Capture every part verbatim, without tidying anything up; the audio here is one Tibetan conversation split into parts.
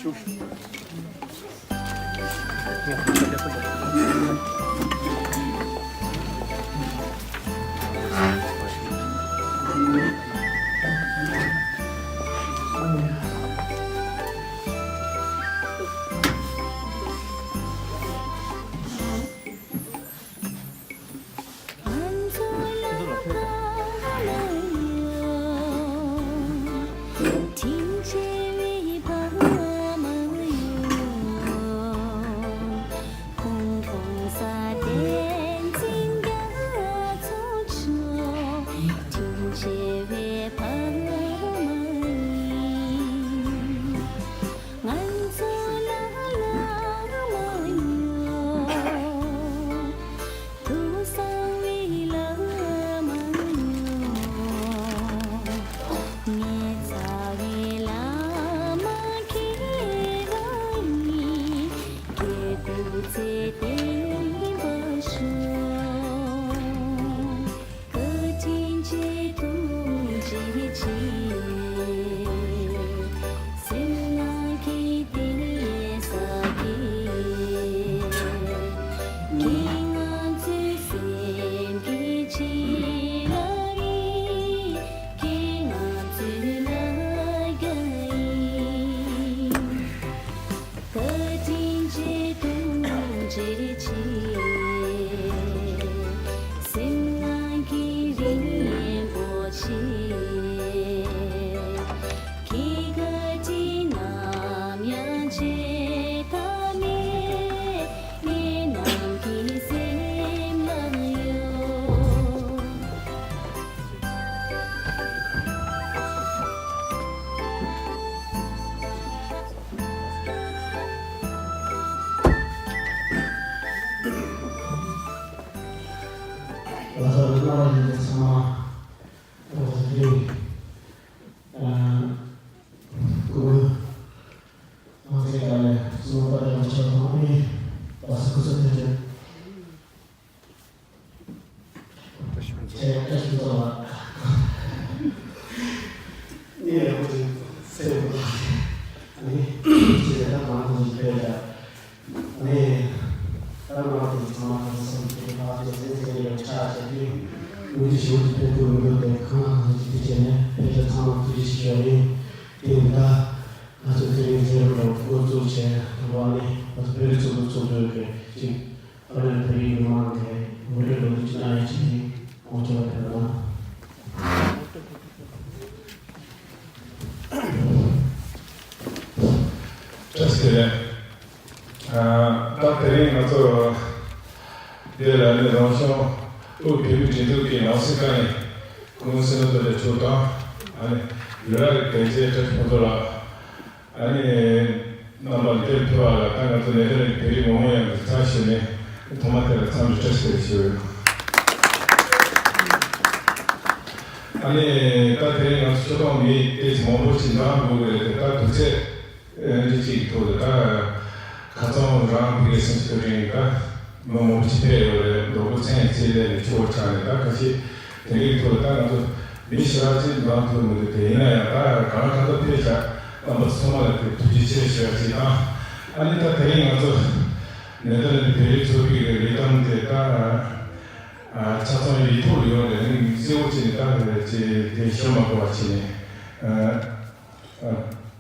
ལགས་སོ། རྣམ་པ་ཡིན་པའི་ཚང་མ་ཐུགས་རྗེ་ཆེ། ཨ། སྐུ་ངོ་ང་ཚོའི་ནང་ནས་སྲུང་མ་པ་ལས་མ་ཆགས་གོང་ནས་བ་སུ་སྐུ་ཚབ་ཐེ་ཆེན། ཁྱེད་བཀྲ་ཤིས་ཚོགས་ལ་གནས་ཡག་པོ་ཅིག་གསན་དགོས་པ་ནི། ཁྱེད་ད་གང་དུ་ཞིག་ཕེབས་ཡ་ནི། ད་ང་དེ་ཚང་མ་གང་སོང་དེ་ཕ་དེ་ཚེ་ཚེ་ཡོད་ཆ་བྱས་ཏེ་མི་དེ་ཞིག་དེ་ཕེབས་དགོས་མི་འདུག་དེ་གང་ལ་གང་ཞིག་དེ་བྱས་ནས་ཕེབས་ཡ་ཚང་མ་ཐུགས་རྗེ་ཆེ་ཞུ་ཡ་ཡིན། དེ་ཡིན་ད་ང་ཚོ་དེ་རིང་མཛད་རིམ་ལ་འགོ་བཙུགས་བྱས་དང་པོ་ནི་ང་ཚོ་བོད་རིགས་ཚོགས་པ་ཚོགས་འདུ་གི་ཅིག་ཨ་ནི་བོད་ཡིག་མི་མང་གི་ངོ་སྤྲོད་ལོ་རྒྱུས་གནང་ཡ་ཆེད་དུ་ཨོ་ཅོ་བ་དེ་ལ། བཀྲ་ཤིས་བདེ་ལེགས། ཨ། ད་དེ་རིང་ང་ཚོ་འདི་ལ་ནི་རང་གཞུང་དབུས་བོད་མིའི་སྒྲིག་འཛུགས་ཀྱི་ནང་སྲིད་ཁང་ནས་སྐུ་ངོ་སྲིད་བློན་རྡོ་རྗེ་མཆོག་དང་། ཨ་ནི་ཡུ་ར་རི་དན་རྗེ་བཀྲ་ཤིས་ཕུན་ཚོགས་ལགས། ཨ་ནི། རྣམ་པ་འདིར་ཕེབས་པ་ལ་ད་ང་ཚོ་ནེ་ཐར་ལེན་གྱི་བོད་རིགས་མི་མང་ཡོངས་ཀྱི་ཚབ་ཞུས་ནས་ཐོག་མ་དེ་ལ་འཚམས་འདྲི་བཀྲ་ཤིས་བདེ་ལེགས་ཞུ། ཨ་ནི་ད་དེ་རིང་ང་ཚོ་ཆོས་སྐྱོང་མི་དེ་མང་པོ་ཞིག་འདུ་དགོས་ཀྱི་རེད་དེ། ད་དུས་ཚོད་འདི་གཅིག་གི་ཐོག་ལ་ད་ཁ་སང་རང་ཕ་གི་སེམས་ཤུགས་རིང་ད། མི་མང་པོ་ཞིག་ཕེབས་ཡོད་རེད། མགྱོགས་པོ་མཚན་བརྗེས་ལས་ནས་ཆུ་བོ་ཆགས་ནས། ད་ཁ་ཤས་དེ་རིང་ཐོག་ད་ང་ཚོ་མི་ཞེ་དྲག་ཅིག་འདུ་ཐུབ་མི་འདུག་དེ་ཡིན་ན་ཡང་ད་གང་ལ་གང་འཚམ་ཕེབས་ཤག་རྣམ་པ་ཚང་མ་ལ་དེ་ཐུགས་རྗེ་ཆེ་ཞུ་བ་ཅིག་དང་། ཨ་ནི་ད་དེ་རིང་ང་ཚོ་ནེ་ཐར་ལེན་བོད་རིགས་ཚོགས་པའི་གི་ལས་བསྡོམས་དེ་ད་ཆ་ཚང་ཡིག་ཐོག་ལ་ཡོད་རེད། ཨ་ནི་གསལ་བོ་བྱས་ནས་ད་དེ་ཞུ་མ་དགོས་པ་བྱས་ནས།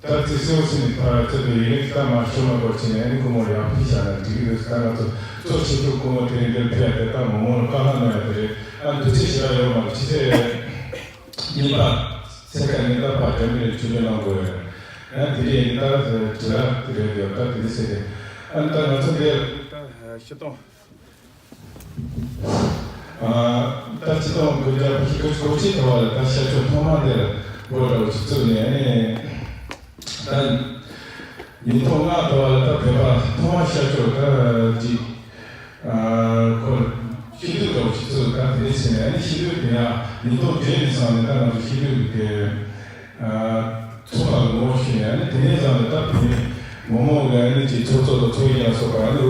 ད་ཅི་སེའུ་སི་ནི་ཕར་ཚོད་དུ་ཡིན་ད་མ་ཤོར་མ་དགོས་ཕྱིན་ནས་ཨ་ནི་སྐུ་ངོ་ཡར་ཕུལ་བཞག་ན་འགྲིག་གི་རེད། ད་ང་ཚོ་གཙོ་ཆེ་ཤོས་སྐུ་ངོ་དེ་རིང་འདིར་ཕེབས་ཏེ་ད་མི་མང་ལ་བཀའ་ལན་གནང་ཡ་དེ་རེད། ཨ་དུས་ཚོད་ཞེ་དྲག་ཡོད་མ་རེད། ཕྱི་ཚེས་གཉིས་པ་ཚེས་ཁ་ཉིན་ད་ཕར་འགྲེམས་སྟོན་ཆོས་འབྱོར་གནང་དགོས་རེད། ཨ་དེ་རིང་ད་དྲི་བ་དེ་རེད་ཡོད། ད་དེ་རིང་ཚེ་དེ་ཨ་ནི་ད་ང་ཚོ་འདིར་ད་ཤི་སྟོང་། ཨ། ད་སྤྱི་བཏང་གི་རྒྱ་བོད་ཀྱི་གོ་ཆེ་དོ་བ་ལ་ད་ཤར་ཕྱོགས་ཐོག་མ་དེར་བོད་ར་བ་ཅིག་བཙུགས་ནས་ཨ་ནི། ད་ཉིས་སྟོང་ལྔ་དོ་བ་ལ་ད་བོད་པ་ཐོག་མ་ཤར་ཕྱོགས་ད་ཅིག་ཨ་ཁོ་ཤིང་འདུས་ར་བ་ཅིག་བཙུགས། ད་དེ་ནས་ཕྱིན་ནས་ཨ་ནི་ཤིང་འདུས་དེ་ཡང་ཉིས་སྟོང་བརྒྱད་ནས་བཟུང་ནས་ད་ང་ཚོ་ཤིང་འདུས་དེ། ཚོགས་པ་ངོ་ཤེས་ནས་ནི་དེ་ནས་བཟུང་ནས་ད་བོད་མི་མང་གི་ནི་ཅིག་ཚོགས་གཙོ་དང་ཚོགས་གཞོན་ལ་སོགས་པ་ནི་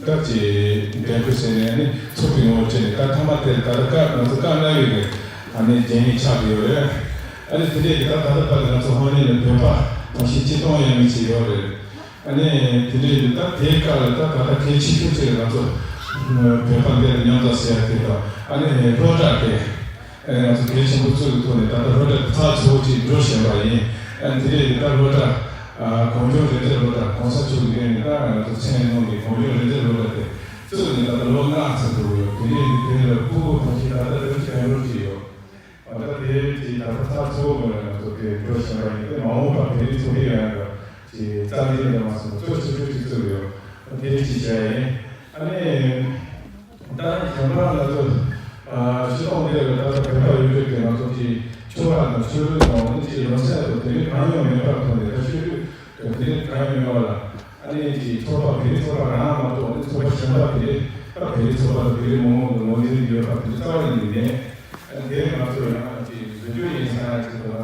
ད་ཅིག་འདེམས་བསྐོ་བྱས་ནས་ནི་ཚོགས་པའི་ངོ་བོ་བྱས་ནས་ད་ཐ་མ་དེར་ད་ལྟ་བཀའ་ང་ཚོ་བཀའ་གནང་ཡོད་རེད། ཨ་ནི་རྒྱན་ཡིག་ཆགས་ཀྱི་ཡོད་རེད། ཨ་ནི་དེ་འདྲས་ཀྱི་ད་ད་ལྟ་བར་ང་ཚོ་ཧོ་ནི་ནི་བོད་པ་གང་ཞིག་སྤྱི་བཏང་ཡང་མི་ཅིག་ཡོད་རེད། ཨ་ནི་དེ་འདྲའི་ད་དེའི་སྐབས་ལ་ད་ད་ལྟ་གལ་ཆེ་ཤོས་ཅིག་ང་ཚོ་བོད་པ་འདིར་མཉམ་དུ་ཟེར་ཡ་དེ་དང་། ཨ་ནི་སློབ་གྲྭ་དེ་ཨ་ནི་ང་ཚོ་གལ་ཆེན་པོ་བཙུགས་ཀྱི་ཐོག་ནས་ད་ལྟ་སློབ་གྲྭ་དེ་ཚགས་ཚུད་པོ་ཅིག་འགྲོ་བཞིན་པ་ཡིན། ཨ་ནི་དེ་འདྲའི་ད་སློབ་གྲྭ་གངས་ལྗོངས་རིག་གནས་སློབ་གྲྭ་གོང་ས་མཆོག་གི་ངོས་ནས་ད་ང་ཚོ་མཚན་གནང་གི་གངས་ལྗོངས་རིག་གནས་སློབ་གྲྭ་དེ་བཙུགས་ནས་ད་ལྟ་ལོ་ལྔ་ཙམ་འགྲོ་གི་ཡོད། དེ་འདྲའི་དེ་ལ་ཕྲུ་གུ་ཕལ་ཆེར་ད་ལྟ་བདུན་ཅུ་དོན་དྲུག་ཅིག་ཡོད། ད་ལྟ་དེ་གི་ད་ལྟ་ཚགས་ཚུད་པོ་ངོས་ནས་ང་ཚོ་དེ་འགྲོ་བཞིན་པ་ཡིན་ཏེ། མ་འོངས་པར་དེ་རིང་ཚོགས་པའི་ཡང་ཅིག་རྩ་འཛིན་དུ་མ་སོང་གཙོ་ཆེ་ཤོས་ཅིག་བཙུགས་ཡོད། དེ་ཅིག་བྱས་ཡིན། ཨ་ནི་ད་གཞན་པ་ང་ཚོ་ཨ་སྤྱི་ཚོགས་འདི་ལ་ད་ལྟ་བོད་པ་ཡོད་དུས་དེ་ང་ཚོ་ཅིག་ཆོལ་ཁ་དང་ཆོས་ལུགས་དང་ཅིག་ལོ་ཚད་དང་དེ་རིགས་གང་ཡང་མེད་པར་ཐོག་ནས། ད་ཆོས་ལུགས་དང་དེ་རིགས་གང་ཡང་མེད་པ་ལ། ཨ་ནི་ཅིག་ཚོགས་པ་བོད་རིགས་ཚོགས་པ་རང་མ་གཏོགས་ཨ་ནི་ཚོགས་པ་གཞན་པ་དེ་རིགས་ད་བོད་རིགས་ཚོགས་པ་དང་བོད་རིགས་མི་མང་གི་ངོས་འཛིན་ཡོད་པ་དེ་རྩ་བ་ཉིད་ནས་མེད། ཨ་ནི་དེ་ང་ཚོ་ཡང་ཅིག་བཟོ་རྒྱུ་ཡིན་ས་ཡང་ཅིག་དང་།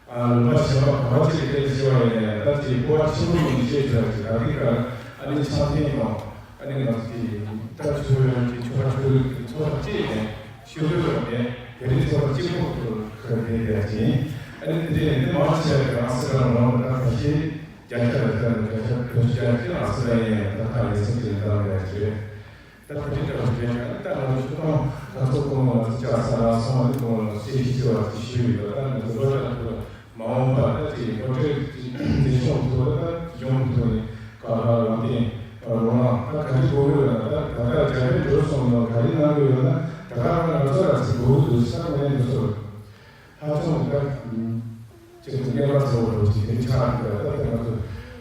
ཨ་ལུང་པ་གཞན་པ་ག་བ་ཅིག་གི་སྐད་ཆ་བཤད་པ་ཡིན་ན་ཡང་། ད་ཅིག་གོ་བ་ཆེན་པོ་ངོས་ནས་བཤད་ཐུབ་ཡ་ཅིག་ད་གིན་ཁ་ཨ་ནི་ཆང་འཐེན་དང་ཨ་ནི་ང་ཚོ་ཅིག་ད་ཆོས་ཡང་ཅིག་ཆོལ་ཁ་ཆོས་ལུགས་ཀྱི་ཚོགས་པ་གཅིག་ནས་ཤོད་ཐུབ་ཡ་མེད། བོད་རིགས་ཚོགས་པ་གཅིག་པོ་ཁ་བསྡད་ཡ་ཅིག་ཡིན། ཨ་ནི་དེ་འདྲའི་ཡིན་དུས་མང་ཆེ་བ་རང་སེ་རང་རང་ད་ཕལ་ཆེར་བརྒྱ་ཆ་ལ་བརྒྱ་ཆ་བརྒྱ་ཆ་ལ་ཨ་སི་ར་ཡིན་ཡང་ད་ཁ་ཡིན་སེམས་ཀྱི་འདང་ཡ་ཅིག་རེད། ད་ག་འདྲ་འདྲ་བོ་རེད་ཤག་ད་ང་ཚོ་ཆུ་ཚོད་ད་ཚོ་ཁོང་ལ་ཅག་ས་ལ་སོང་བ་དེ་ཁོང་ལ་སེ་ཤི་ཅི་བ་ཅི་ཞུ་ཡོད་པ། ད་ང་ཚོ་སློབ་གྲྭ་ཐོག་ལ་མ་འོངས་པ་ད་ཅིག་སློབ་གྲྭའི་འཛིན་སྐྱོང་ཐོག་ལ་ད་སྦྱོང་ཐོག་ནས་ག་ལ་ལམ་སྟོན་རོགས་རམ་ད་ག་འདྲ་དགོས་ཀྱི་ཡོད་ན། ད་ད་ལྟ་རྒྱ་བལ་འགྲོ་སོང་ན་ག་རེ་གནང་གི་ཡོད་ན། ད་ག་ང་ཚོ་ལ་ཅིག་དགོས་ཀྱི་འདུག་ས་ངས་འདུག་སོ། ཧ་ཅང་དགའ། ཅིག་ཏུ་སྙན་པ་གཙོ་བོ་ཅིག་དེ་ཆགས་འདུག་ད་ལྟ་ང་ཚོ་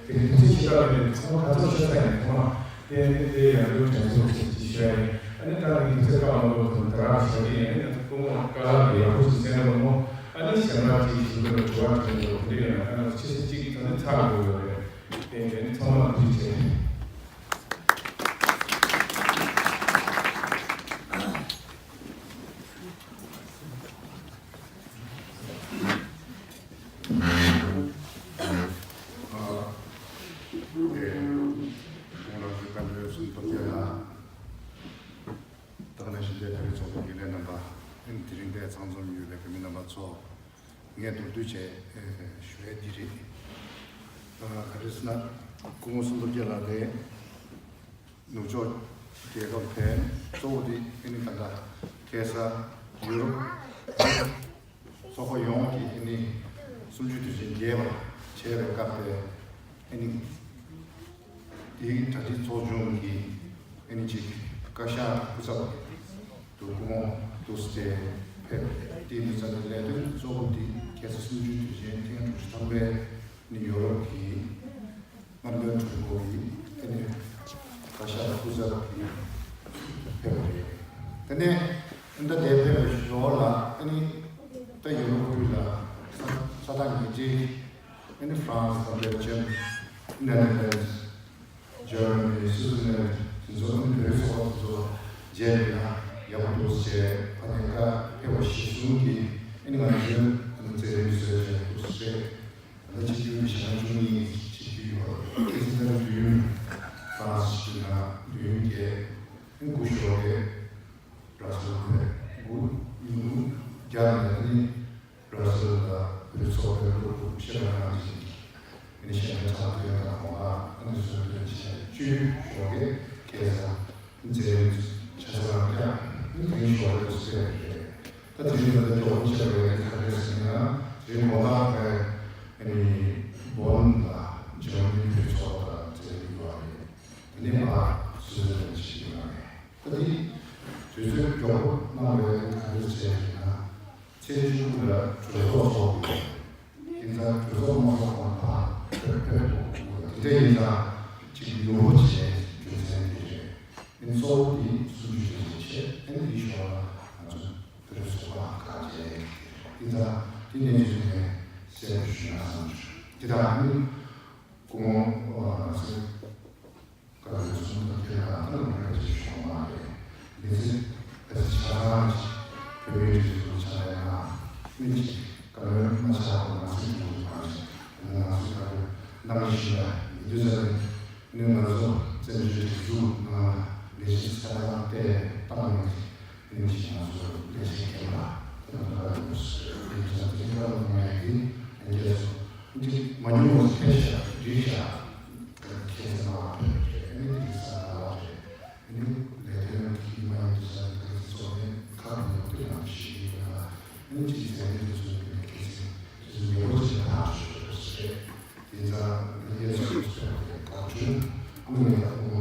དེ་དུས་ཚོད་ཞིག་ལ་ནས་ཚང་མ་ཁ་ཚོན་ཤོར་ས་ཡིན། ཚང་མ་དེ་དེ་དེ་ཡང་ཡོད་དྲན་གསོ་ཞིག་ཅིག་ཞུ་ཡ་ཡིན། ཨ་ནི་ད་ནི་དུས་ཚོད་ཁག་མང་པོ་དང་དེ་རང་ཞུ་གི་ཡིན། ཨ་ནི་ང་ཚོ་སྐུ་ངོ་བཀའ་སློབ་ཀྱི་ཡག་པོ་ཞིག་གསན་རོགས་གནང་། ཨ་ནི་གཞན་པ་ཅིག་ཞུ་གི་རེད། དྲི་བ་དྲན་འདུག་དེ་ཡང་ད་ང་ཚོ་ཆེ་ས་གཅིག་ད་ནི་ཚར་འགྲོ་ཡོད་རེད། དེ་ཡིན་ཚང་མ་ཐུགས་རྗེ་ཆེ། ད་ག་ནང་བཞིན་དེ་བོད་རིགས་ཚོགས་པའི་རྒྱུན་ལས་རྣམ་པ། དེ་རིང་འདིར་ཚང་འཛོམས་ཡོད་པའི་བོད་མི་རྣམ་པ་ཚོ། ངས་མདོར་བསྡུས་བྱས་ཞུ་ཡས་འདི་རེད། ག་རེ་ཟེར་ན། སྐུ་ངོ་སུམ་མདོ་རྒྱལ་ལགས་དེ་ནུབ་ཕྱོགས་རྒྱལ་ཁབ་དེ་གཙོ་བོ་དེ་ཨ་ནི་ད་ལྟ་ཁ་སང་ཡུ་རོབ་ཚོགས་པ་ཡོངས་ཀྱིས་ཨ་ནི་གསུམ་བཅུའི་དུས་ཆེན་རྒྱས་པ་བྱས་པའི་སྐབས་དེ་ཨ་ནི། དེའི་གྲ་སྒྲིག་ཚོགས་ཆུང་གིས་ཨ་ནི་ཅིག་བཀའ་ཤག་སྐུ་ཚབ་ཏུ་སྐུ་ངོ་འདུག་སེ་ཕེབས། དེ་ཡིན་དུས་ཙང་ནས་ལས་དོན་གཙོ་བོ་དེ་ཁ་སང་གསུམ་བཅུའི་དུས་ཆེན་ཐེངས་དྲུག་ཅུ་ཐམ་པའི་ནི་ཡོ་རོབ་ཀྱི་རྣམ་གྲོལ་གྲོས་ཚོགས་ཀྱི་ཨ་ནི་བཀའ་ཤག་སྐུ་ཚབ་ཀྱིས་ཕེབས་པ་རེད། དེ་ནས་ཨ་ནི་ད་དེ་ཕེབས་པའི་ཞོར་ལ་ཨ་ནི་ད་ཡོ་རོབ་ཁུལ་ལ་ས་ས་ཐག་ཉེ་འབྲེལ། ཨ་ནི་ཧྥ་རན་སི་དང་སྦེལ་ཇམ། ནེ་དར་ལེན་ཌི། ཇར་མ་ནི། སུའི་ཛར་ལན་ཌི། དེ་ཚོ་ཨ་ནི་བོད་རིགས་ཚོགས་པ་དེ་ཚོ་མཇལ་ཡོང་ན་ཡག་པོ་འདུག་ཟེར། ཕ་ནས་བཀའ་ཕེབས་པ་གཞིར་བཟུང་གིས་ཨ་ནི་ང་ཚོས་ཨ་ནི་མཛད་རིམ་བཟོས་བྱས་འདུག་ཟེར། ད་ལྟ་ཆིབས་བསྒྱུར་གྱི་ཞལ་ལག་བཅུ་གཉིས་ཆིབས་བསྒྱུར་ཡོད་རེད། ཁ་སང་ད་དུས་ཡུན་ཧྥ་རན་སི་ཞིག་ན་དུས་ཡུན་བརྒྱད། ཨ་ནི་དགུ་ཞོགས་ཀས་བྲ་སེལ་ཕེབས། དགུ་ཉིན་གུང་བརྒྱ་ནས་ཨ་ནི། བྲ་སེལ་ལ་བོད་རིགས་ཚོགས་པའི་སློབ་ཕྲུག་ཤེས་རབ་དབང་ཆེན་གྱིས་ཨ་ནི་གཞན་ཕན་ཚང་མ་ཐོན་དང་གོང་ལ་ཨ་ནི་གསོལ་སྟོན་བྱས། བཅུའི་ཞོགས་ཀས་ཁ་སང་མཛད་རིམ་ཆ་ཚང་བསྐྱངས། ཨ་ནི་དེ་རིང་ཞོགས་ཀས་སུ་ཕེབས་པ་རེད། ད་དེ་རིང་ད་ལྟ་མགྱོགས་པོ་བྱས་པ་ཡིན། ག་རེ་ཟེར་ན་དེ་རིང་དགོང་དག་ཕ་ཨ་ནི་བོན་ལ་འཇར་མ་ནི་བོད་རིགས་ཚོགས་པ་དང་མཛད་རིམ་ཡོད་པ་རེད། དེ་ནས་ཕར་གསོལ་སྟོན་བྱེད་ཀྱི་ཡོད་པ་རེད། ད་དེ་དུས་ཚོད་མགྱོགས་པོ་གནང་བའི་ག་རེ་བྱས་ཡིན་ན། ཚེས་བཅུ་དགུ་ལ་གྲོས་ཚོགས་ཚོགས་དགོས། ཡིན་ཙང་གྲོས་ཚོགས་མ་ཚོགས་གོང་ཕར་ཕེབས་ཕེབས་དགོས། དེ་འདྲ་ཡིན་ཙང་གཅིག་ཡོང་བ་བྱས་རྒྱུ་མཚན་དེ་རེད། ཡིན་གཙོ་བོ་དེ་གསུམ་བཅུའི་དུས་ཆེན་བྱས། ཨ་ནི་དེའི་ཞོར་ལ་ང་ཚོ་བོད་རིགས་ཚོགས་པ་ཁག་བྱས། ཡིན་ཙང་དེ་ནས་བཟུང་ནས་གསལ་པོ་ཞུ་ན་བསམ་བྱུང་། དེ་དང་ཨ་ནི་སྐུ་ངོ་ང་ཚོའི་བཀའ་བློན་གསུམ་དང་དེ་ལ་ཨ་ནི་ང་ཅིག་ཤོག་མ་རེད། མི་ཚེ་ཨ་ཙི་ཆ་ཚང་ཅིག་བོད་མིའི་སྒྲིག་འཛུགས་ཆ་ལ་ཡང་མི་ཅིག་བཀའ་བློན་མ་ཆགས་པར་ང་ཚོའི་སྒྲིག་འཛུགས་ནང་ཅིག་ང་ཚོའི་བཀའ་བློན་གནང་བཞིན་པ་ཡིན་དུས་ཙང་ནས་ང་ཚོ་བཙན་བྱོལ་སྒྲིག་འཛུགས་ནང་ལས་གཞི་ཆ་ཚང་སྤེལ་བཏང་ནས་ནི་ཅིག་ང་ཚོ་ལས་བྱེད་མཁན་ལ་དེ་ནང་ལ་ཡོད་ཟེར། དེ་ཡིན་ཙང་དེ་འདྲ་ལ་ང་ཡི་དེ་ཡང་རྒྱལ་སོ་འདི་མ་ཉུང་བ་ཕལ་ཆེར་འགྲིག་བཞག་ཨ་ནི་ཅིག་ཅིག་ཟེར་ནས་དུས་ཚོད་ཀྱི་ཁྱེད་ཚོས་དུས་ཚོད་ཉེ་བོ་ཅིག་ལ་ཐག་གཅོད་བྱེད་དགོས་ཟེར། དེ་ཙང་ཡན་ཆད་སོ་སོའི་བཀའ་འཁྲོལ་དངོས་ཡག་པོ་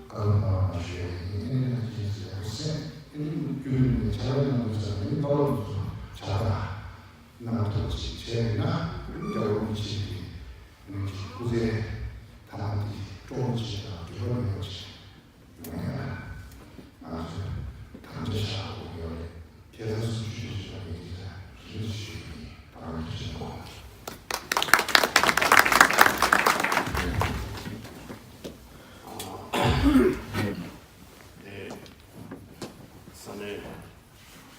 བཀའ་སློབ་གནང་བ་ཞུ་ཡ་ཡིན། ཨ་ནི་ཅིག་ཅིག་ཡག་པོ་གསན། ཨ་ནི་བསྐྱུར་ནས་བྱ་བའི་ནང་དུ་ཚར་ནས་བཀའ་སློབ་ཚོ་བྱ་དག་གནང་ཐུབ་ཅིག་བྱས་ཡིན་ན། ཨ་ནི་རྒྱལ་བ་རིན་པོ་ཆེ་གི་ཨ་ནི་ཅིག་སྐུ་ཚེ་ཐ་མ་འདི་སྤྲོ་པོ་ཅིག་དང་འགྱུར་བ་མེད་པ་ཅིག་ང་ཚོས་དམ་བཅའ་བཞག་དགོས་ཀྱི་ཡོད་རེད། ཁྱེད་རང་ཚོ་ཞུ་ཞུ་ཞུ་ཡིན་གྱི་རེད། ཞུ་ཞུ་ཡིན། ད་རང་ཚོ་ཞུ་དགོས། དེ་ས་གནས་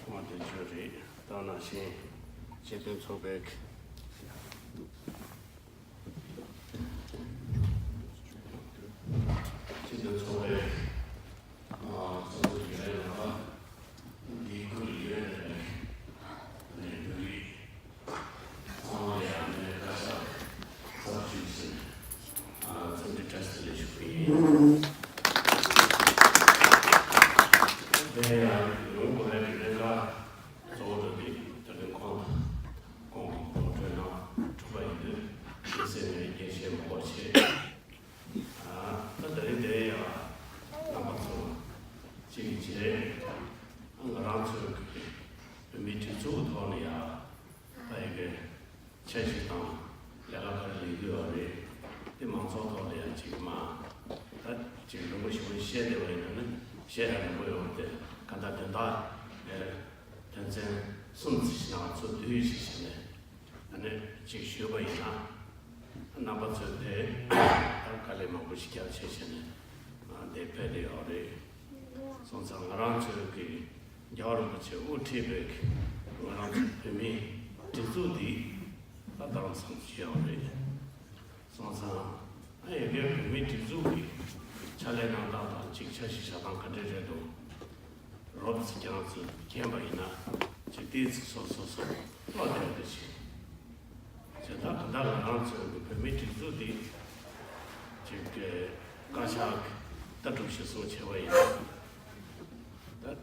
ཁོང་དེ་ཚོ་རེད། ད་ནང་བཞིན་སྤྱི་མཐུན་ཚོགས་པའི་སྤྱི་མཐུན་ཚོགས་པའི་ཚོགས་གཙོ་རྒྱུན་ལས་རྣམ་པ། འདིའི་ཁུལ་ཡོད་ནས་ནས་འདུག་རིགས་ཚང་མ་ལ་ཡང་ནས་བཀའ་ཤག་ཚབ་ཞུས་ཟིན་འཚམས་འདྲི་བཀྲ་ཤིས་བདེ་ལེགས་ཞུ་གི་ཡིན། དེ་ཡང་ཡོང་དགོས་པའི་གནད་འགག་གཙོ་བོ་དེ་ད་རིང་ཁོང་དང་ཁོང་གི་ངོ་སྤྲོད་གནང་གྲུབ་པ་ཡིན་དུས་ཁྱེད་ཚོས་ནས་རྒྱས་བཤད་མང་པོ་བྱས། ད་ད་རིང་དེ་ཡང་རྣམ་པ་ཚོ་གཅིག་གིས་བྱས། ང་རང་ཚོའི་བོད་མིའི་སྒྲིག་འཛུགས་ཐོག་ནས་ཡང་ད་ཡི་གེ་འཆར་གཞི་དང་ལས་ཀ་ག་རེ་ལས་ཀྱི་ཡོད་རེད། དེ་མང་ཚོགས་ཐོག་ལ་ཡང་གཅིག་མ་ད་གཅིག་ལུང་པ་ཞིག་པོ་བཤད་བསྡད་པ་ཡིན་ན་ནི་བཤད་ཡ་རིང་པོ་ཡོད་རེད། དེ་ག་ད་དོན་དག་དོན་ཚན་གསུམ་ཙམ་ཞིག་ནང་ཚུར་བསྡུས་ཤིག་བྱས་ནས། ཨ་ནི་ཅིག་ཞུས་པ་ཡིན་ན། རྣམ་པ་ཚོས་དེ་ལྟར་དཀའ་ལས་མང་པོ་ཞིག་རྒྱབ་བྱས་བྱས་ནས་འདིར་ཕེབས་བསྡད་ཡོད་རེད། སོང་ཙང་ང་རང་ཚོའི་གི་རྒྱལ་བ་རིན་པོ་ཆེ་དབུ་ཁྲིད་པའི་གི་ང་རང་ཚོའི་བོད་མིའི་སྒྲིག་འཛུགས་འདི་ད་རྡ་རམ་ས་ལ་ཅིག་ཡོད་རེད། སོང་ཙང་ཨ་ཡ་གིའི་བོད་མིའི་སྒྲིག་འཛུགས་ཀྱི་ཕྱག་ལས་གནང་སྟངས་དང་ཅིག་འཆར་གཞི་བཞག་སྟངས་ག་འདྲ་རེད་འདུག་རོབ་ཙམ་ཁྱེད་རང་ཚོས་མཁྱེན་པ་ཡིན་ན་ཅིག་ཏོག་ཙམ་སོ་སོ་སོ་ཀློག་བསྡད་དེ་ཅིག་བྱས། ད་ག་ད་ང་རང་ཚོའི་གི་བོད་མིའི་སྒྲིག་འཛུགས་འདི་ཅིག་གི་བཀའ་ཤག་གི་ལྟ་གྲུབ་གཞིར་བཟུང་བྱས་པ་ཡིན་ན། ད་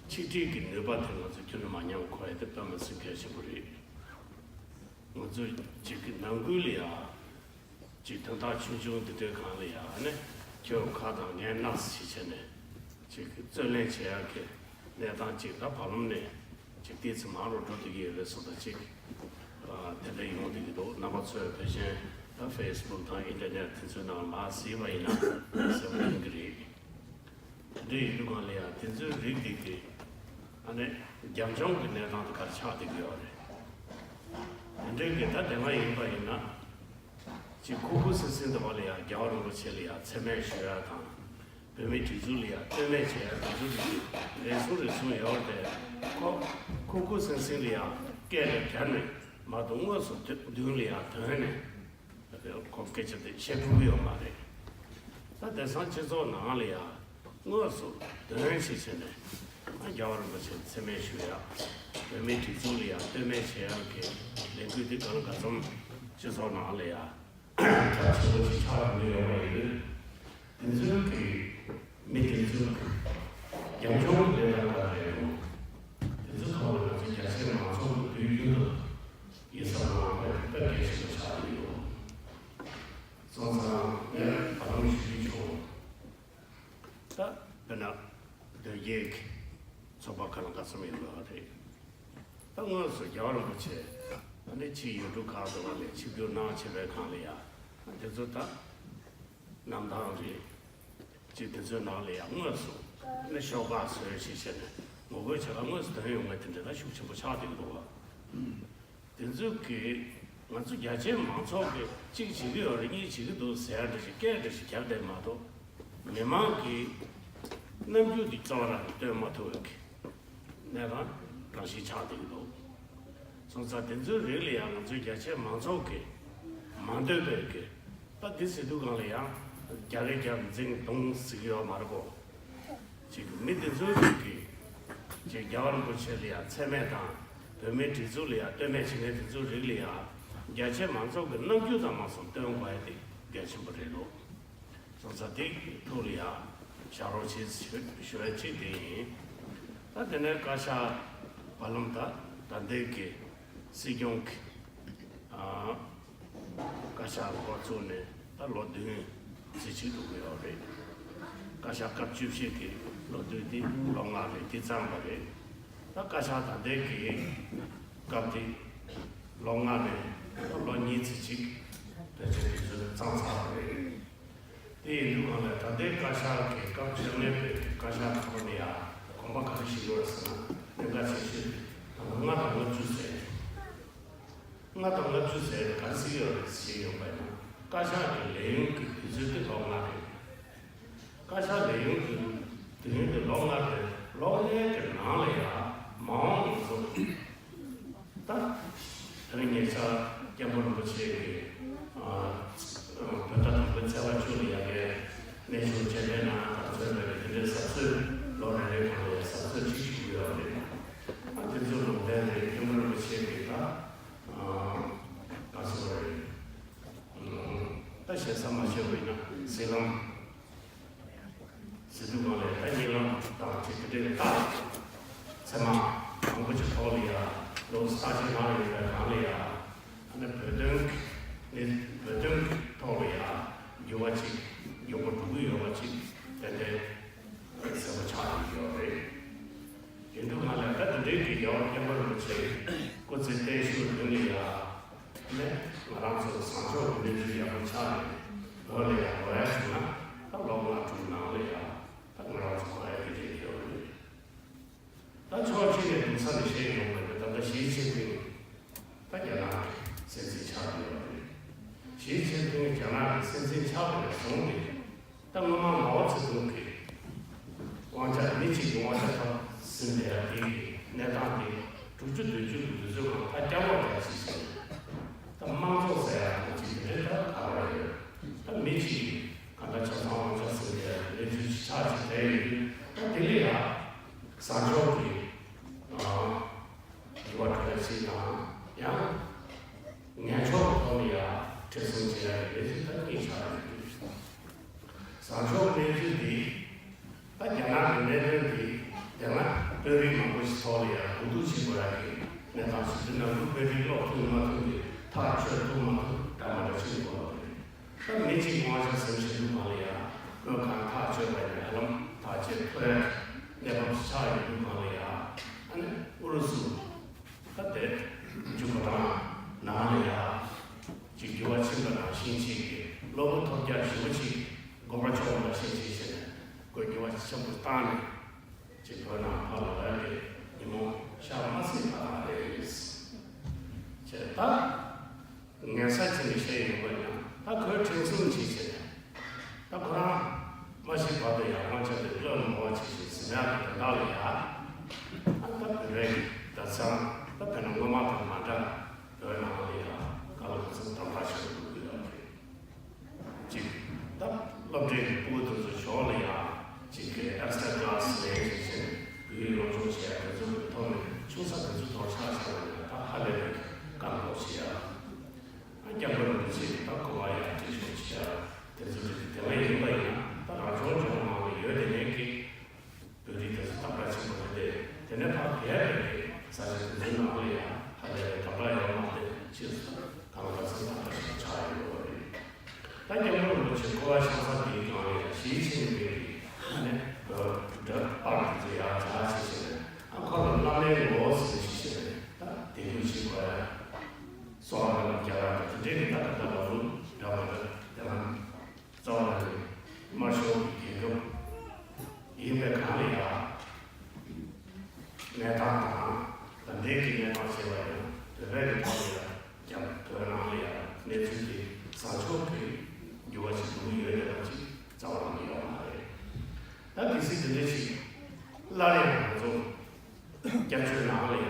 ཆིག་སྒྲིལ་གྱི་ནུས་པ་དེ་ང་ཚོ་ཁྱོན་ནས་མ་ཉམས་དགོས་ཡ་དེ་དཔེ་མི་སྲིད་གལ་ཆེན་པོ་རེད། ང་ཚོ་ཅིག་གི་ནང་ཁུལ་ལ་ཡ། ཅིག་དོན་དག་ཆུང་ཆུང་འདི་འདྲའི་སྒང་ལ་ཡང་ནི་ཁྱོད་ཁ་དང་ངའི་སྣ་ཟེར་བྱས་ནས་ཅིག་རྩོད་ལེན་བྱེད་ཡག་གི་གནས་སྟངས་ཅིག་ད་བར་ལམ་ནས་ཅིག་ཏོག་ཙམ་མང་རུ་འགྲོ་བསྡད་ཀྱི་ཡོད་རེད་བཟོ་ལྟ་ཅིག་དེ་འདྲ་ཡོང་བསྡད་ཀྱི་འདུག་རྣམ་པ་ཚོས་ཕལ་ཆེར་ད་ཕེ་སི་བུག་དང་ཨིན་ཊར་ནེཊ་དེ་ཚོའི་ནང་ལ་མར་གཟིགས་པ་ཡིན་ན་གསལ་པོ་ཡོང་གི་རེད། དེ་འདྲ་ཡིན་དུས་སྒང་ལ་ཡང་དེ་ཚོའི་རིགས་དེ་གི་ཨ་ནི་རྒྱབ་ལྗོངས་ཀྱི་གནས་སྟངས་དེ་ག་རེ་ཆགས་བསྡད་ཀྱི་ཡོད་རེད། དེ་འདྲའི་གི་ད་དེ་སྔ་ཡིན་པ་ཡིན་ན། ཅིག་ཁུག་ཁུག་སིང་སིང་དུ་བ་ལ་ཡང་རྒྱལ་བ་རིན་པོ་ཆེ་ལ་ཡང་མཚན་སྨད་ཞུ་ཡ་དང་། བོད་མིའི་སྒྲིག་འཛུགས་ལ་ཡང་ལྟོས་མེད་བྱས་ཡ་དེ་ཚོ་གི་རེ་ཟུང་རེ་ཟུང་ཡོད་རེད་དེ། ཁོ་ཁུག་ཁུག་སིང་སིང་ལ་ཡང་སྐད་ལ་བརྒྱབ་ནས་མ་གཏོགས་དངོས་སུ་མདུན་ལ་ཡང་དོན་ནས་ཁོ་སྐད་ཆ་དེ་བཤད་ཐུབ་ཀྱི་ཡོད་མ་རེད། ད་དེང་སང་སྤྱི་ཚོགས་ནང་ལ་ཡང་དངོས་སུ་འདོན་ཞིག་བྱས་ནས་རྒྱལ་བ་རིན་པོ་ཆེ་མཚན་སྨད་ཞུ་ཡ། བོད་མིའི་སྒྲིག་འཛུགས་ལ་ཡང་ལྟོས་མེད་བྱེད་ཡག་གི་ལས་འགུལ་འདི་གང་ག་ཙམ་སྤྱི་ཚོགས་ནང་ལ་ཡང་རྒྱ་ཆེན་པོ་ཞིག་ཆགས་ཡོང་གི་ཡོད་པ་ཡིན་དུས། དེ་ཚོའི་གི་མི་དེ་ཚོའི་གི་རྒྱབ་ལྗོངས་ཀྱི་གནས་སྟངས་ག་རེ་ཡོད། དེ་ཚོའི་ཐོག་ལ་ང་ཚོ་རྒྱ་ཆེའི་མང་ཚོགས་ཀྱི་དུས་རྒྱུན་དུ་ཡིད་གཟབ་གནང་དགོས་དཔེ་གལ་ཆེན་པོ་ཆགས་ཀྱི་ཡོད། སོང་ཙང་ངས་བར་ལམ་ཞུ་རྒྱུ་བྱུང་། ད་དཔེར་ན་དོལ་རྒྱལ་གྱི་ཚོགས་པ་ག་ལ་ག་ཚོད་ཡོད་པ་རེད། ད་དངོས་སུ་རྒྱལ་བ་རིན་པོ་ཆེ་ཨ་ནི་ཕྱི་ཡུལ་གྲུ་ཁག་ཏུ་བ་ལས་ཆིབས་བསྒྱུར་གནང་བྱས་པའི་སྒང་ལ་ཡང་དེ་ཚོ་ད་གནམ་ཐང་རེད། ཅིག་དེ་ཚོའི་ནང་ལ་ཡང་དངོས་སུ་ཨ་ནི་ཤོག་ཁག་བཟོས་ཞིག་བྱས་ནས་ངོ་རྒོལ་བྱེད་ལ་དངོས་སུ་དོན་ཡོང་བའི་དེ་འདྲ་ད་ཤུགས་ཆེན་པོ་ཆགས་བསྡད་ཀྱི་འདུག་བ། དེ་ཚོ་གིས་ང་ཚོ་རྒྱ་ཆེའི་མང་ཚོགས་ཀྱིས་གཅིག་བྱེད་ཀྱི་ཡོད་རེད། གཉིས་བྱེད་ཀྱི་འདུག་ཟེར་ཡ་འདྲ་ཞིག་སྐད་འདྲ་ཞིག་རྒྱག་བསྡད་མ་གཏོགས། མི་མང་གི་རྣམ་འགྱུར་འདི་གཙོ་བོ་རང་གིས་སྟོན་མ་ཐུབ་པའི་གནས་སྟངས་རང་བཞིན་ཆགས་བསྡད་ཀྱི་འདུག་སོང་ཙང་དེ་ཚོའི་རིགས་ལ་ཡང་ང་ཚོའི་རྒྱ་ཆེའི་མང་ཚོགས་ཀྱིས་མ་འདོད་པའི་གི་ད་འདི་ཟེར་དུས་སྒང་ལ་ཡང་རྒྱ་རེ་རྒྱ་འཛིང་གདོང་ཟེར་གྱི་ཡོད་མ་རེད་གོ། ཅིག་མི་དེ་ཚོའི་རིགས་ཀྱིས་ཅིག་རྒྱལ་བ་རིན་པོ་ཆེ་ལ་ཡང་མཚན་སྨད་དང་བོད་མིའི་སྒྲིག་འཛུགས་ལ་ཡང་ལྟོས་མེད་བྱེད་མཁན་དེ་ཚོའི་རིགས་ལ་ཡང་རྒྱ་ཆེ་མང་ཚོགས་ཀྱི་རྣམ་འགྱུར་དང་མ་སོང་སྟོན་དགོས་ཡ་དེ་གལ་ཆེན་པོ་རེད་འདུག་སོང་ཙང་དེ་ཐུགས་ལ་ཡང་བཞག་རོགས་བྱེད་ཞུ་ཞུ་བ་གཅིག་དེ་ཡིན། ད་དེ་ནས་བཀའ་ཤག་བར་ལམ་ད་ ད་ལྟའི་གི་སྲིད་སྐྱོང་གི་ཨ་བཀའ་ཤག་འགོ་བཙུགས་ནས་ད་ལོ་བདུན་ཙམ་ཅིག་འགྲོ་གི་ཡོད་རེད། བཀའ་ཤག་སྐབས་བཅུ་བཞི་གི་ལོ་དུས་དེ་ལོ་ལྔ་རེད། དེ་ཚང་བ་རེད། ད་བཀའ་ཤག་ད་ལྟའི་གི་སྐབས་དེ་ལོ་ལྔ་ནས་ད་ལོ་གཉིས་ཙམ་ཅིག་བེད་སྤྱོད་དུས་ཚོད་ཚང་ཚར་བ་རེད། དེ་ཡིན་དུས་གང་ལ་ད་ལྟའི་བཀའ་ཤག་གི་སྐབས་བཅོ་ལྔ་པའི་བཀའ་ཤག་ཁག་ནས་ཡང་དགོངས་པ་ག་རེ་ཞིག་ཡོད་ཟེར་ན། གནད་འགག་ཆེ་ཤོས་ད་ལོ་ལྔ་དང་ལྔ་བཅུ་ཟེར། ལྔ་དང་ལྔ་བཅུ་ཟེར་ག་རེ་ཟེར་ཡོད་རེད་ཟེར་ཡོང་པ་ཡིན་ན། བཀའ་ཤག་གི་ལས་ཡུན་གྱི་དུས་ཚོད་དེ་ལོ་ལྔ་རེད། བཀའ་ཤག་ལས་ཡུན་གྱི་དུས་ཡུན་དེ་ལོ་ལྔ་རེད། ལོ་ལྔའི་གི་ནང་ལ་ཡང་མ་འོངས་ང་ཚོ་ད་དེ་རིང་ཉེ་ཆར་སྐྱབས་མགོན་རིན་པོ་ཆེ་གི་ཨ་བོད་ཟླ་དང་པོའི་ཚེས་པ་བཅུ་ལ་ཡ་གི་གནས་ཆུང་བཅས་པའི་ནང་ག་ཚོད་རེད། དེ་འདྲའི་གཟབ་གཟབ་ལོ་རེ་རེའི་གོང་ལ་ཡ་གཟབ་གཟབ་ཅིག་ཞུ་གི་ཡོད་རེད། ཨ་དེ་ཚོ་ལུང་བསྟན་རེད། སྐྱབས་མགོན་རིན་པོ་ཆེ་གི་ད་ཨ་ག་ཚོད་རེད། ད་ཞེ་ས་མ་ཤེས་པ་ཡིན་ན་ཟི་ལིང་། ཟེར་དུས་གང་ལས་ད་གཉིད་ལམ་དང་བཅས་དེ་འདྲའི་རྟགས་ཚད་མ་མང་པོ་ཅིག་ཐོག་ལ་ཡ་ལོ་ས་ཆེན་ནང་ཡོད་པའི་གང་ལ་ཡ་ཨ་ནི་བོད་དོན་ནི་བོད་དོན་ཐོག་ལ་ཡ་འགྱུར་བ་ཅིག་མགྱོགས་པོ་འགྲོ་གི་ཡོད་པ་ཅིག་ཏན་ཏན་གསལ་པོ་ཆགས་ཡོད་ཡོད་རེད། ཡིན་དུས་གང་ལས་ད་དེ་འདྲའི་གི་ཡང་སྐྱབས་མགོན་རིན་པོ་ཆེ་སྐུ་ཚེ་བརྟན་གཞུག་བདུན་ལ་ཡ། ནས་ང་རང་ཚོ་བཟང་ཕྱོགས་ཀྱི་གནས་ཚུལ་ཡག་པོ་ཆགས་ནས་ལོ་ལ་ཡང་འགྲོ་ཡ་བྱུང་ན་ད་ལོ་ལྔ་དྲུག་ནང་ལ་ཡང་ད་ང་རང་ཚོ་གོ་ཡ་གི་རེད་ཡོད་རེད། ད་ཕྱོགས་གཅིག་ནས་སྡུག་ས་ནས་བཤད་ཡོང་བ་ནི་ད་ལྟ་ཞི་ཅིན་ཕིང་ད་རྒྱ་ནག་གི་སྲིད་འཛིན་ཆགས་ཀྱི་ཡོད་རེད། ཞི་ཅིན་ཕིང་རྒྱ་ནག་གི་སྲིད་འཛིན་ཆགས་པ་ནས་བཟུང་སྟེ། ད་སྔོན་མ་མའོ་ཙེ་ཏུང་གི་དབང་ཆ་མི་གཅིག་གི་དབང་ཆ་འཐབ་ཟིན་པའི་དེའི་གནས་སྟངས་དེ་དྲུག་ཅུ་བདུན་ཅུ་གི་དུས་ཚོད་ནང་ད་སྐྱབས་འོག་རྒྱ་ཆེ་ཞིང་ད་དམངས་གཙོ་ཟེར་ཡག་དང་གཅིག་དེ་འདྲའི་ད་ག་རེ་ཡོད། ད་མི་གཅིག་གིས་གང་ལྟར་ཆ་ཚང་དབང་ཆ་ཟིན་པའི་གནས་ཚུལ་ཅིག་ཆགས་ཅིག་དེ་ཡིན་དུས་ད་དེ་ལས་ཡག་བཟང་ཕྱོགས་ཀྱི་འགྱུར་བ་འགྲོ་ཡག་ཅིག་དང་ཡང་ངན་ཕྱོགས་ཀྱི་ཐོག་ནས་ཡང་ཁྲིད་སྲོལ་བྱེད་ཡག་གི་གནས་ཚུལ་ད་གཉིས་ཆགས་ཡོད་དུས། བཟང་ཕྱོགས་གནས་ཚུལ་འདི། ད་རྒྱ་ནག་གི་གནད་དོན་འདི་དེ་སྔ་དཔོན་རིགས་མང་པོ་ཞིག་ཐོག་ལ་ཡང་གོ་བསྡུར་བྱེད་དགོས་ཡག་གི་གནས་སྟངས་ཤིག་འདི་ནང་ལུགས་དཔོན་རིགས་ཀློག་ཐུབ་མ་ཐུབ་ཀྱི་ཐག་གཅོད་ཐུབ་མ་ཐུབ་འདྲ་མ་འདྲ་བྱེད་དགོས་པ་རེད། ད་མི་གཅིག་དབང་ཆ་ཟིན་བྱེད་དུས་གང་ལ་ཡང་བོད་གང་ཐག་གཅོད་པ་ཡིན་ཧ་ལམ་ཐག་གཅོད་ཐུབ་ཡག་གནས་བབ་ཞིག་ཆགས་ཡོད་དུས་གང་ལ་ཡང་ཨ་ནི་ཨུ་རུ་སུ། ད་དེ་འཇུག་པ་དང་ནང་ལ་ཡ་ཅིག་འགྱུར་བ་ཕྱིན་པ་ནང་བཞིན་ཅིག་གི་གློ་བུར་ཐོལ་རྒྱག་ཞེ་པོ་ཅིག་གོ་བར་ཆོག་པ་ནང་བཞིན་ཅིག་བྱས་ནས་སྐོར་འགྱུར་བ་ཆེན་པོ་བཏང་ནས་ཅིག་བོད་ནང་ཕར་ལོག་ཡ་གི་ཉིན་མོ་ཤར་མ་སྲིད་པ་རང་རེད། བྱས་ད་ངན་ས་ཅིག་ནས་བཤད་ཡོང་པ་ཡིན་ན་ད་ཁོས་ཁྲིམས་སྲུང་ཅིག་བྱས་ནས། ད་ཁོ་རང་མ་ཤི་བར་དུ་ཡང་དབང་ཆ་དེ་བློས་མ་བ་ཆེ་ཞིང་ཟིན་ཡག་གི་དོན་དག་ལ་ཡ། ཨ་ད་བོད་རིགས་ད་ཚང་ད་བོད་ནང་སྔོན་མ་དང་མ་འདྲ་བོད་ནང་ལ་ཡ་ག་ལ་ག་ཚོད་དམ་དྲག་ཆེན་པོ་ཡོད་རེད། གཅིག་ད་སློབ་གྲྭའི་ཕྲུ་གུ་དེ་ཚོ་ཞོར་ལ་ཡ་གཅིག་གི་ཨེག་སི་ཊ་ར་ཀི་ལ་སི་ལས་བྱེད་བྱེད་བོད་ཡིག་སློབ་སྦྱོང་བྱེད་ཡག་དེ་ཚོ་གི་ཐོག་ནས་ཆུང་ས་དེ་ཚོ་ཐོག་ཆ་བཞག་ན་ཡ་ད་ཧ་ལས་པའི་བཀག་འགོག་བྱེད་ཡག་སྐྱབས་མགོན་རིན་པོ་ཆེ་གི་ད་གོ་བ་ཡང་དྲིལ་ཤོག་ཅིག་ཡང་དེ་ཚོ་དེ་དེ་བས་ཡིན་པ་ཡིན་ན་ད་རང་སྐྱོང་ལྗོངས་ནང་ལ་ཡོད་དེ་ནས་ཀྱི་བོད་རིགས་དེ་ཚོ་དམ་དྲག་ཆེན་པོ་རེད་དེ། དེ་ནས་ཕར་བལ་བའི་ས་ཆ་དེ་ཚོའི་ནང་ལ་ཡང་ཧ་ལས་པའི་དམ་དྲག་ཡོད་མ་རེད། ཕྱིས་སུ་གང་ལ་ག་ཚོད་དམ་དྲག་ཞིག་ཆགས་ཡོད་པ་རེད། ད་སྐྱབས་མགོན་རིན་པོ་ཆེ་སྐུ་པར་ཤམ་ས་དེའི་སྒང་ལ་ཡང་ཞི་ཅིན་ཕིང་གིས་ཨ་ནི་འདྲ་པར་དེ་ཚོ་ཡར་སྦྱར་བྱས་བྱས་ནས་ཨ་ཁོ་ལ་བླ་མའི་ངོ་བོ་ཟེར་ནས་ཞུས་བྱས་ནས་ད་དད་གུས་བྱེད་དགོས་ཡ། སོགས་ལ་རྒྱ་གར་དང་དེ་འདྲའི་གི་ད་ད་ལྟ་ལ་ལུགས་འདྲ་བ་འདྲ་དེ་ལ་རྩ་བ་ལ་ནི་དམར་ཤོག་གི་རྒྱལ་ཁབ་ཡིན་པའི་སྒང་ལ་ཡ། གནས་སྟངས་དང་ད་ལྟའི་གི་གནས་སྟངས་བྱས་པ་ཡིན་ན་བོད་པའི་གི་ཐོག་ལ་ཡ་རྒྱ་བོད་ནང་ལ་ཡ་གནས་ཚུལ་དེ་བཟང་ཕྱོགས་ཀྱི་འགྱུར་བ་ཞིག་འགྲོ་གི་ཡོད་བསྡད་པ་ཅིག་རྩ་བ་ནས་ཡོད་མ་རེད། ད་གལ་སྲིད་དེ་འདྲ་ཞིག་སླར་ཡང་ང་ཚོ་སྐྱབས་བཅོལ་ནང་ལ་ཡ།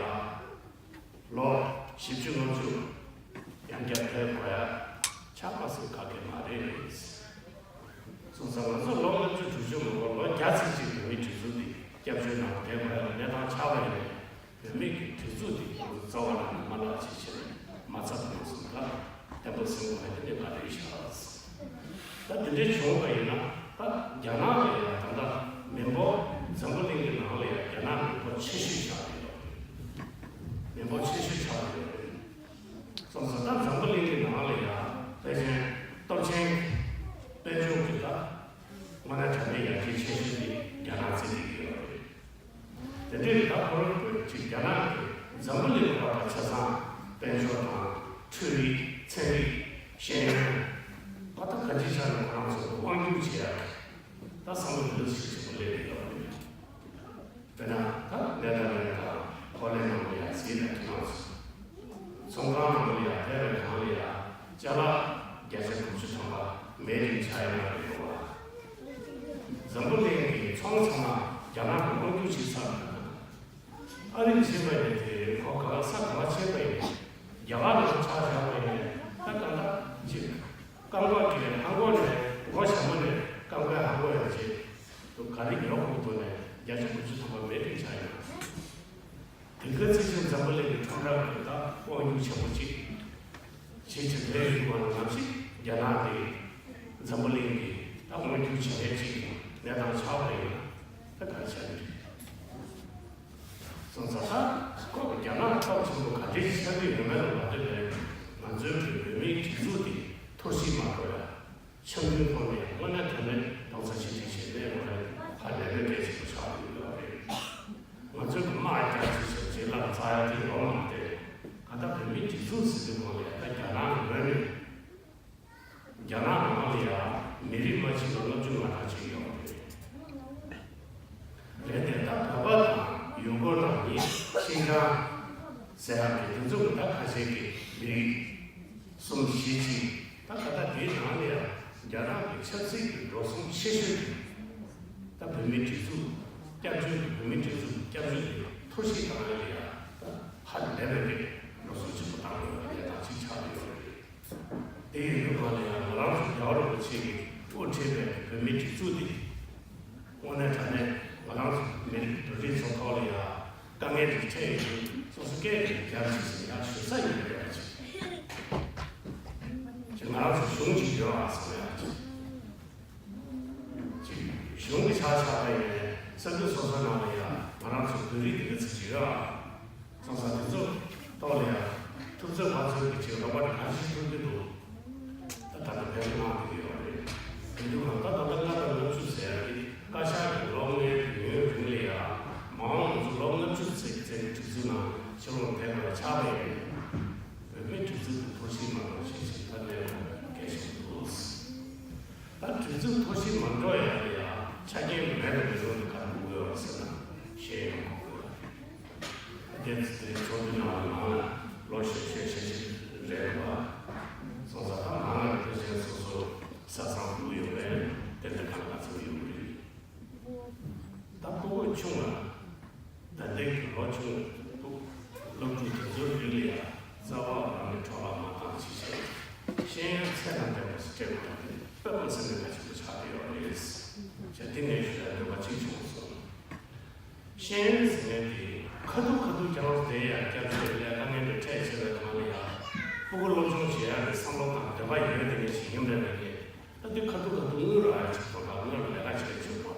ལོ་བཞི་བཅུ་ལྔ་བཅུ་ཡང་བསྐྱར་བསྡད་དགོས་ཡ་ཆགས་པ་སེ་ག་གེ་མ་རེད། སོང་ཙང་ང་ཚོ་ལོ་ལྔ་བཅུ་དྲུག་ཅུ་མ་འགོར་ལོ་བརྒྱ་ཙམ་ཅིག་བོད་མིའི་སྒྲིག་འཛུགས་འདི་སྐྱབས་བཅོལ་ནང་བསྡད་དགོས་ཡ་གནས་སྟངས་ཆགས་པ་ཡིན་ན་བོད་མི་གི་སྒྲིག་འཛུགས་འདི་ང་ཚོ་རྩ་བ་ནས་མ་བརླག་ཅིག་བྱས་ནས་མ་ཚབ་གནང་སོང་ད་བརྟན་པོ་ཟིན་དགོས་ཡ་དེ་ནི་ག་རེ་ཤག་ད་དེ་འདྲའི་བྱུང་བ་ཡིན་ན་ད་རྒྱ་ནག་ལ་ཡང་ད་ལྟ་མི་འབོར་འཛམ་བུ་གླིང་གི་ནང་ལ་ཡང་རྒྱ་ནག་མི་འབོར་ཆེ་ཤོས་ཆགས་ཡོད། མི་འབོར་ སོང་ཙང་ད་འཛམ་བུ་གླིང་གི་ནང་ལ་ཡང་ཕལ་ཆེར་སྟོབས་ཆེན་གྱི་དཔལ་འབྱོར་གྱི་ད་དངོས་གནས་དྲང་གནས་ཡར་རྒྱས་ཆེ་ཤོས་དེ་རྒྱ་ནག་བརྩི་བསྡད་ཀྱི་ཡོད་རེད། དེ་འདྲའི་ད་ཁོ་རང་ཚོ་ཅིག་རྒྱ་ནག་གི་འཛམ་བུ་གླིང་ལ་ཕར་ཆ་ཚང་དཔལ་འབྱོར་དང་འཕྲུལ་རིག་ཚན་རིག་ཤེས་ཡོན་ད་ལྟ་ག་ཅིའི་ཆ་ནས་ཁོ་རང་ཚོ་དབང་སྒྱུར་བྱེད་ཡག་གི་ད་བསམ་བློ་འདི་འདྲ་ཞིག་ཆེན་པོ་སླེབས་ཡོད་རེད། དཔེར་ན་ད་ནེ་དར་ལེན་དང་ཧོ་ལན་ནང་ལ་ཡང་གཟིགས་ན་ཁྱེད་རང་ཚོ། ཚོང་ཁང་ནང་ལ་ཡང་ཕལ་བའི་གང་ལ་ཡང་ཅ་ལག་བརྒྱ་ཆ་དགུ་བཅུ་ཐམ་པ་མེད་ཨིན་ཆ་ཡ་ན་རེད་འདུག་བ། འཛམ་བུ་གླིང་གི་ཚོང་ཚང་མ་རྒྱ་ནག་གི་དབང་སྒྱུར་བྱེད་ཚར་འདུག་ཨ་རི་ཕྱིན་པ་ཡིན་དེ་ཁོ་ག་ས་ག་ཕྱིན་པ་ཡིན། རྒྱ་གར་ནང་ཆ་བཞག་པ་ཡིན་ད་ག་ད་ཅིག་རྐང་པ་གི་ཧང་གོ་ནས་སྒོ་ཞྭ་མོ་ནས་རྐང་པའི་ཧང་གོ་ཡང་བྱེད་དུ་ག་རེ་ཉོ་དགོས་འདུག་ནས་བརྒྱ་ཆ་དགུ་བཅུ་ཐམ་པ་མེད་ཨིན་ཆ་ཡ། དེ་ག་ཚེ་ཆེན་འཛམ་བུ་གླིང་གི་ཁྲོམ་ར་གི་ད་དབང་སྒྱུར་ཆེན་པོ་གཅིག་བྱེད་ཀྱི་རེད། ཡིན་པ་ནང་བཞིན་རྒྱ་ནག་དེ་འཛམ་བུ་གླིང་གི་ད་དབང་སྒྱུར་བྱེད་མཁན་གཅིག་གི་གནས་སྟངས་ཆགས་པ་ཡིན་ན་ད་ག་རེ་བྱ་གི་རེད། སོང་ཙང་ད་ཁོ་རྒྱ་ནག་སྟོབས་ཆེན་པོ་ག་འདྲའི་ཆགས་ཀྱི་ཡོད་མེད་ལ་མ་ལྟོས་པའི་ང་ཚོའི་བོད་མིའི་སྒྲིག་འཛུགས་དེ་འཐོར་ཞིག་མ་འགྲོ་ཡ། འཆམ་མཐུན་ཐོག་ནས་དངོས་གནས་དྲང་གནས་རྡོག་རྩ་གཅིག་སྒྲིལ་བྱས་ནས་ང་རང་ཧ་ལས་པའི་གལ་ཆེན་པོ་ཆགས་ཡོད་ཡོད་རེད། ང་ཚོས་ཀྱི་དམག་རྒྱག་ཅིག་བྱས་རྗེས་ལ་རྩ་ཡ་དེ་ཡོང་མ་སྟེ་ག་ད་བོད་མིའི་སྒྲིག་འཛུགས་ཟེར་དུས་གོང་ལ་ད་རྒྱ་ནག་གི་ངོས་ནས་རྒྱ་ནག་ནང་ལ་ཡང་མི་རིགས་མ་གཅིག་ལ་སློབ་སྦྱོང་མ་གཏོང་བྱས་ཡོད་རེད། རེད་དེ་ད་བོད་པ་དང་ཡུ་གུར་དང་ནི་ཤིན་ཅང་ཟེར་ཡག་གི་དེ་ཚོ་གི་ད་ཁ་ཤས་ཀྱི་མི་རིགས་གསུམ་བཞི་ཅིག་ད་ག་ད་དེའི་ནང་ལ་ཡང་རྒྱ་ནག་གི་ཆབ་སྲིད་ཀྱི་འགྲོ་སོང་ཆེ་ཤོས་ཀྱི་ད་བོད་མིའི་སྒྲིག་འཛུགས་སྐྱབས་བཅོལ་གྱི་བོད་མིའི་སྒྲིག་འཛུགས་སྐྱབས་བཅོལ་གྱི་འཐོར་ཞིག་བཏང་ཡ་ལ་ཡང་ད་ཧ་ལས་པའི་གི་འགྲོ་སོང་ཆེན་པོ་བཏང་ཡོད་པ་དེ་དང་གཅིག་ཆགས་ཡོད་རེད། དེ་ཡིན་དུས་གང་ལ་ཡང་ང་རང་ཚོ་རྒྱལ་བ་རིན་པོ་ཆེ་གིས་དབུ་ཁྲིད་པའི་བོད་མིའི་སྒྲིག་འཛུགས་འདི་དངོས་གནས་དྲང་གནས་ང་རང་ཚོ་མི་རིགས་བོད་རིགས་ཚོ་ཐོག་ལ་ཡང་དཀའ་ངལ་འདི་འཕྲད་ཡོད་དུས་སོ་སོ་སྐད་ཀྱི་རྒྱབ་ཅིག་ཟིན་ཡང་ཞུ་ས་ཡིན་པའི་ཡང་ཅིག་ཅིག་ང་རང་ཚོ་གཞུང་ཅིག་ཡོད་ཨ་བསམ་ཡང་ཅིག་ཅིག་གཞུང་གི་ཆ་ཆགས་པ་ཡིན་ནའི་ས་ཁུལ་སོ་སོའི་ནང་ལ་ཡང་ང་རང་ཚོ་བོད་རིགས་འདི་ག་ཚོད་ཅིག་ཡོད་ཨ། ཚང་ས་དེ་ཚོ་ཐོག་ལ་ཡང་ཐུབ་ཚོད་མ་ཚོད་ཀྱི་ཅིག་ལོག་པར་ག་རེ་ཞིག་ཐུབ་ཀྱི་འདུག་ད་ད་ལྟ་བོད་མི་མང་དུ་ཡོད་རེད། དེ་དུས་ང་ད་ད་ལྟ་ལྔ་དང་ལྔ་བཅུ་ཟེར་ཡ་དེ་བཀའ་ཤག་གི་གློག་བརྙན་ཡུན་རིང་ལ་ཡང་མ་འོངས་ང་ཚོ་ལོ་ལྔ་བཅུ་ཙམ་ཙམ་གྱི་སྒྲིག་འཛུགས་ནང་ཕྱིར་ལོག་ཕེབས་པར་ཆགས་པ་ཡིན། བོད་མིའི་སྒྲིག་འཛུགས་ཀྱི་ཐོར་ཞིག་མ་གཏོགས་ཤེས་བཞིན་ད་གནས་ལ་གལ་ཆེན་འདུག་ད་སྒྲིག་འཛུགས་ཐོར་ཞིག་མ་འགྲོ་ཡ་ལ་ཡང་ཆ་རྐྱེན་མེད་པའི་རིགས་ལ་ག་རེ་དགོས་ཡོད་ཟེར་ན་ཤེས་ཡོན་དགོས་ཡོད། དེ་ཚོ་དེ་ཚོགས་འདུའི་ནང་ལ་མང་ལ་ལོ་ཤས་ཤས་ཤས་ཤིག་རེད་བ། སོང་ཙང་ད་མང་ལ་ཕལ་ཆེར་སོ་སོ་ས་མཚམས་སྡུག་ཡོད་པས་དེ་འདྲ་གང་ལ་ཚོད་ཡོད་རེད། ད་སྤུ་གུ་ཆུང་ལ་ད་ལྟའི་གི་ལོ་ཆུང་སྤུ་སློབ་ཕྲུག་དེ་ཚོའི་རིགས་ལ་ཡང་རྩ་བ་རང་གི་འཕྲོ་བརླག་མ་བཏང་ཅིག་བྱས་ཤེས་ཡོན་ཚད་དང་ལྡན་པ་ཞིག་སྤྲད་དགོས་པ་དེ་དཔེ་མི་སྲིད་ནས་གལ་ཆེན་པོ་ཆགས་ཀྱི་ཡོད་རེད། བྱས་དེ་ངས་ཞུ་ཡ་འདོད་པ་གཅིག་བྱུང་སོང་། ཤེས་ཡོན་ཟེར་མཁན་དེ་ཁ་ཐུག་ཁ་ཐུག་ཀྱང་དེ་ཡང་སྐྱབས་བཅོལ་ལས་དཀའ་ངལ་འདི་འཕྲད་བྱས་པའི་སྒང་ལ་ཡང་སྤུ་གུ་སློབ་སྦྱོང་བྱེད་ཡག་གི་བསམ་བློ་དང་འདོད་པ་ཡོད་དེ་ངས་ཞིག་ཡིན་པའི་ནང་ནས་ད་འདི་ཁ་ཐུག་ཁ་ཐུག་དངུལ་རག་ཡག་ཅིག་དང་དངུལ་ལས་ཀ་བྱེད་ཆོག་པ་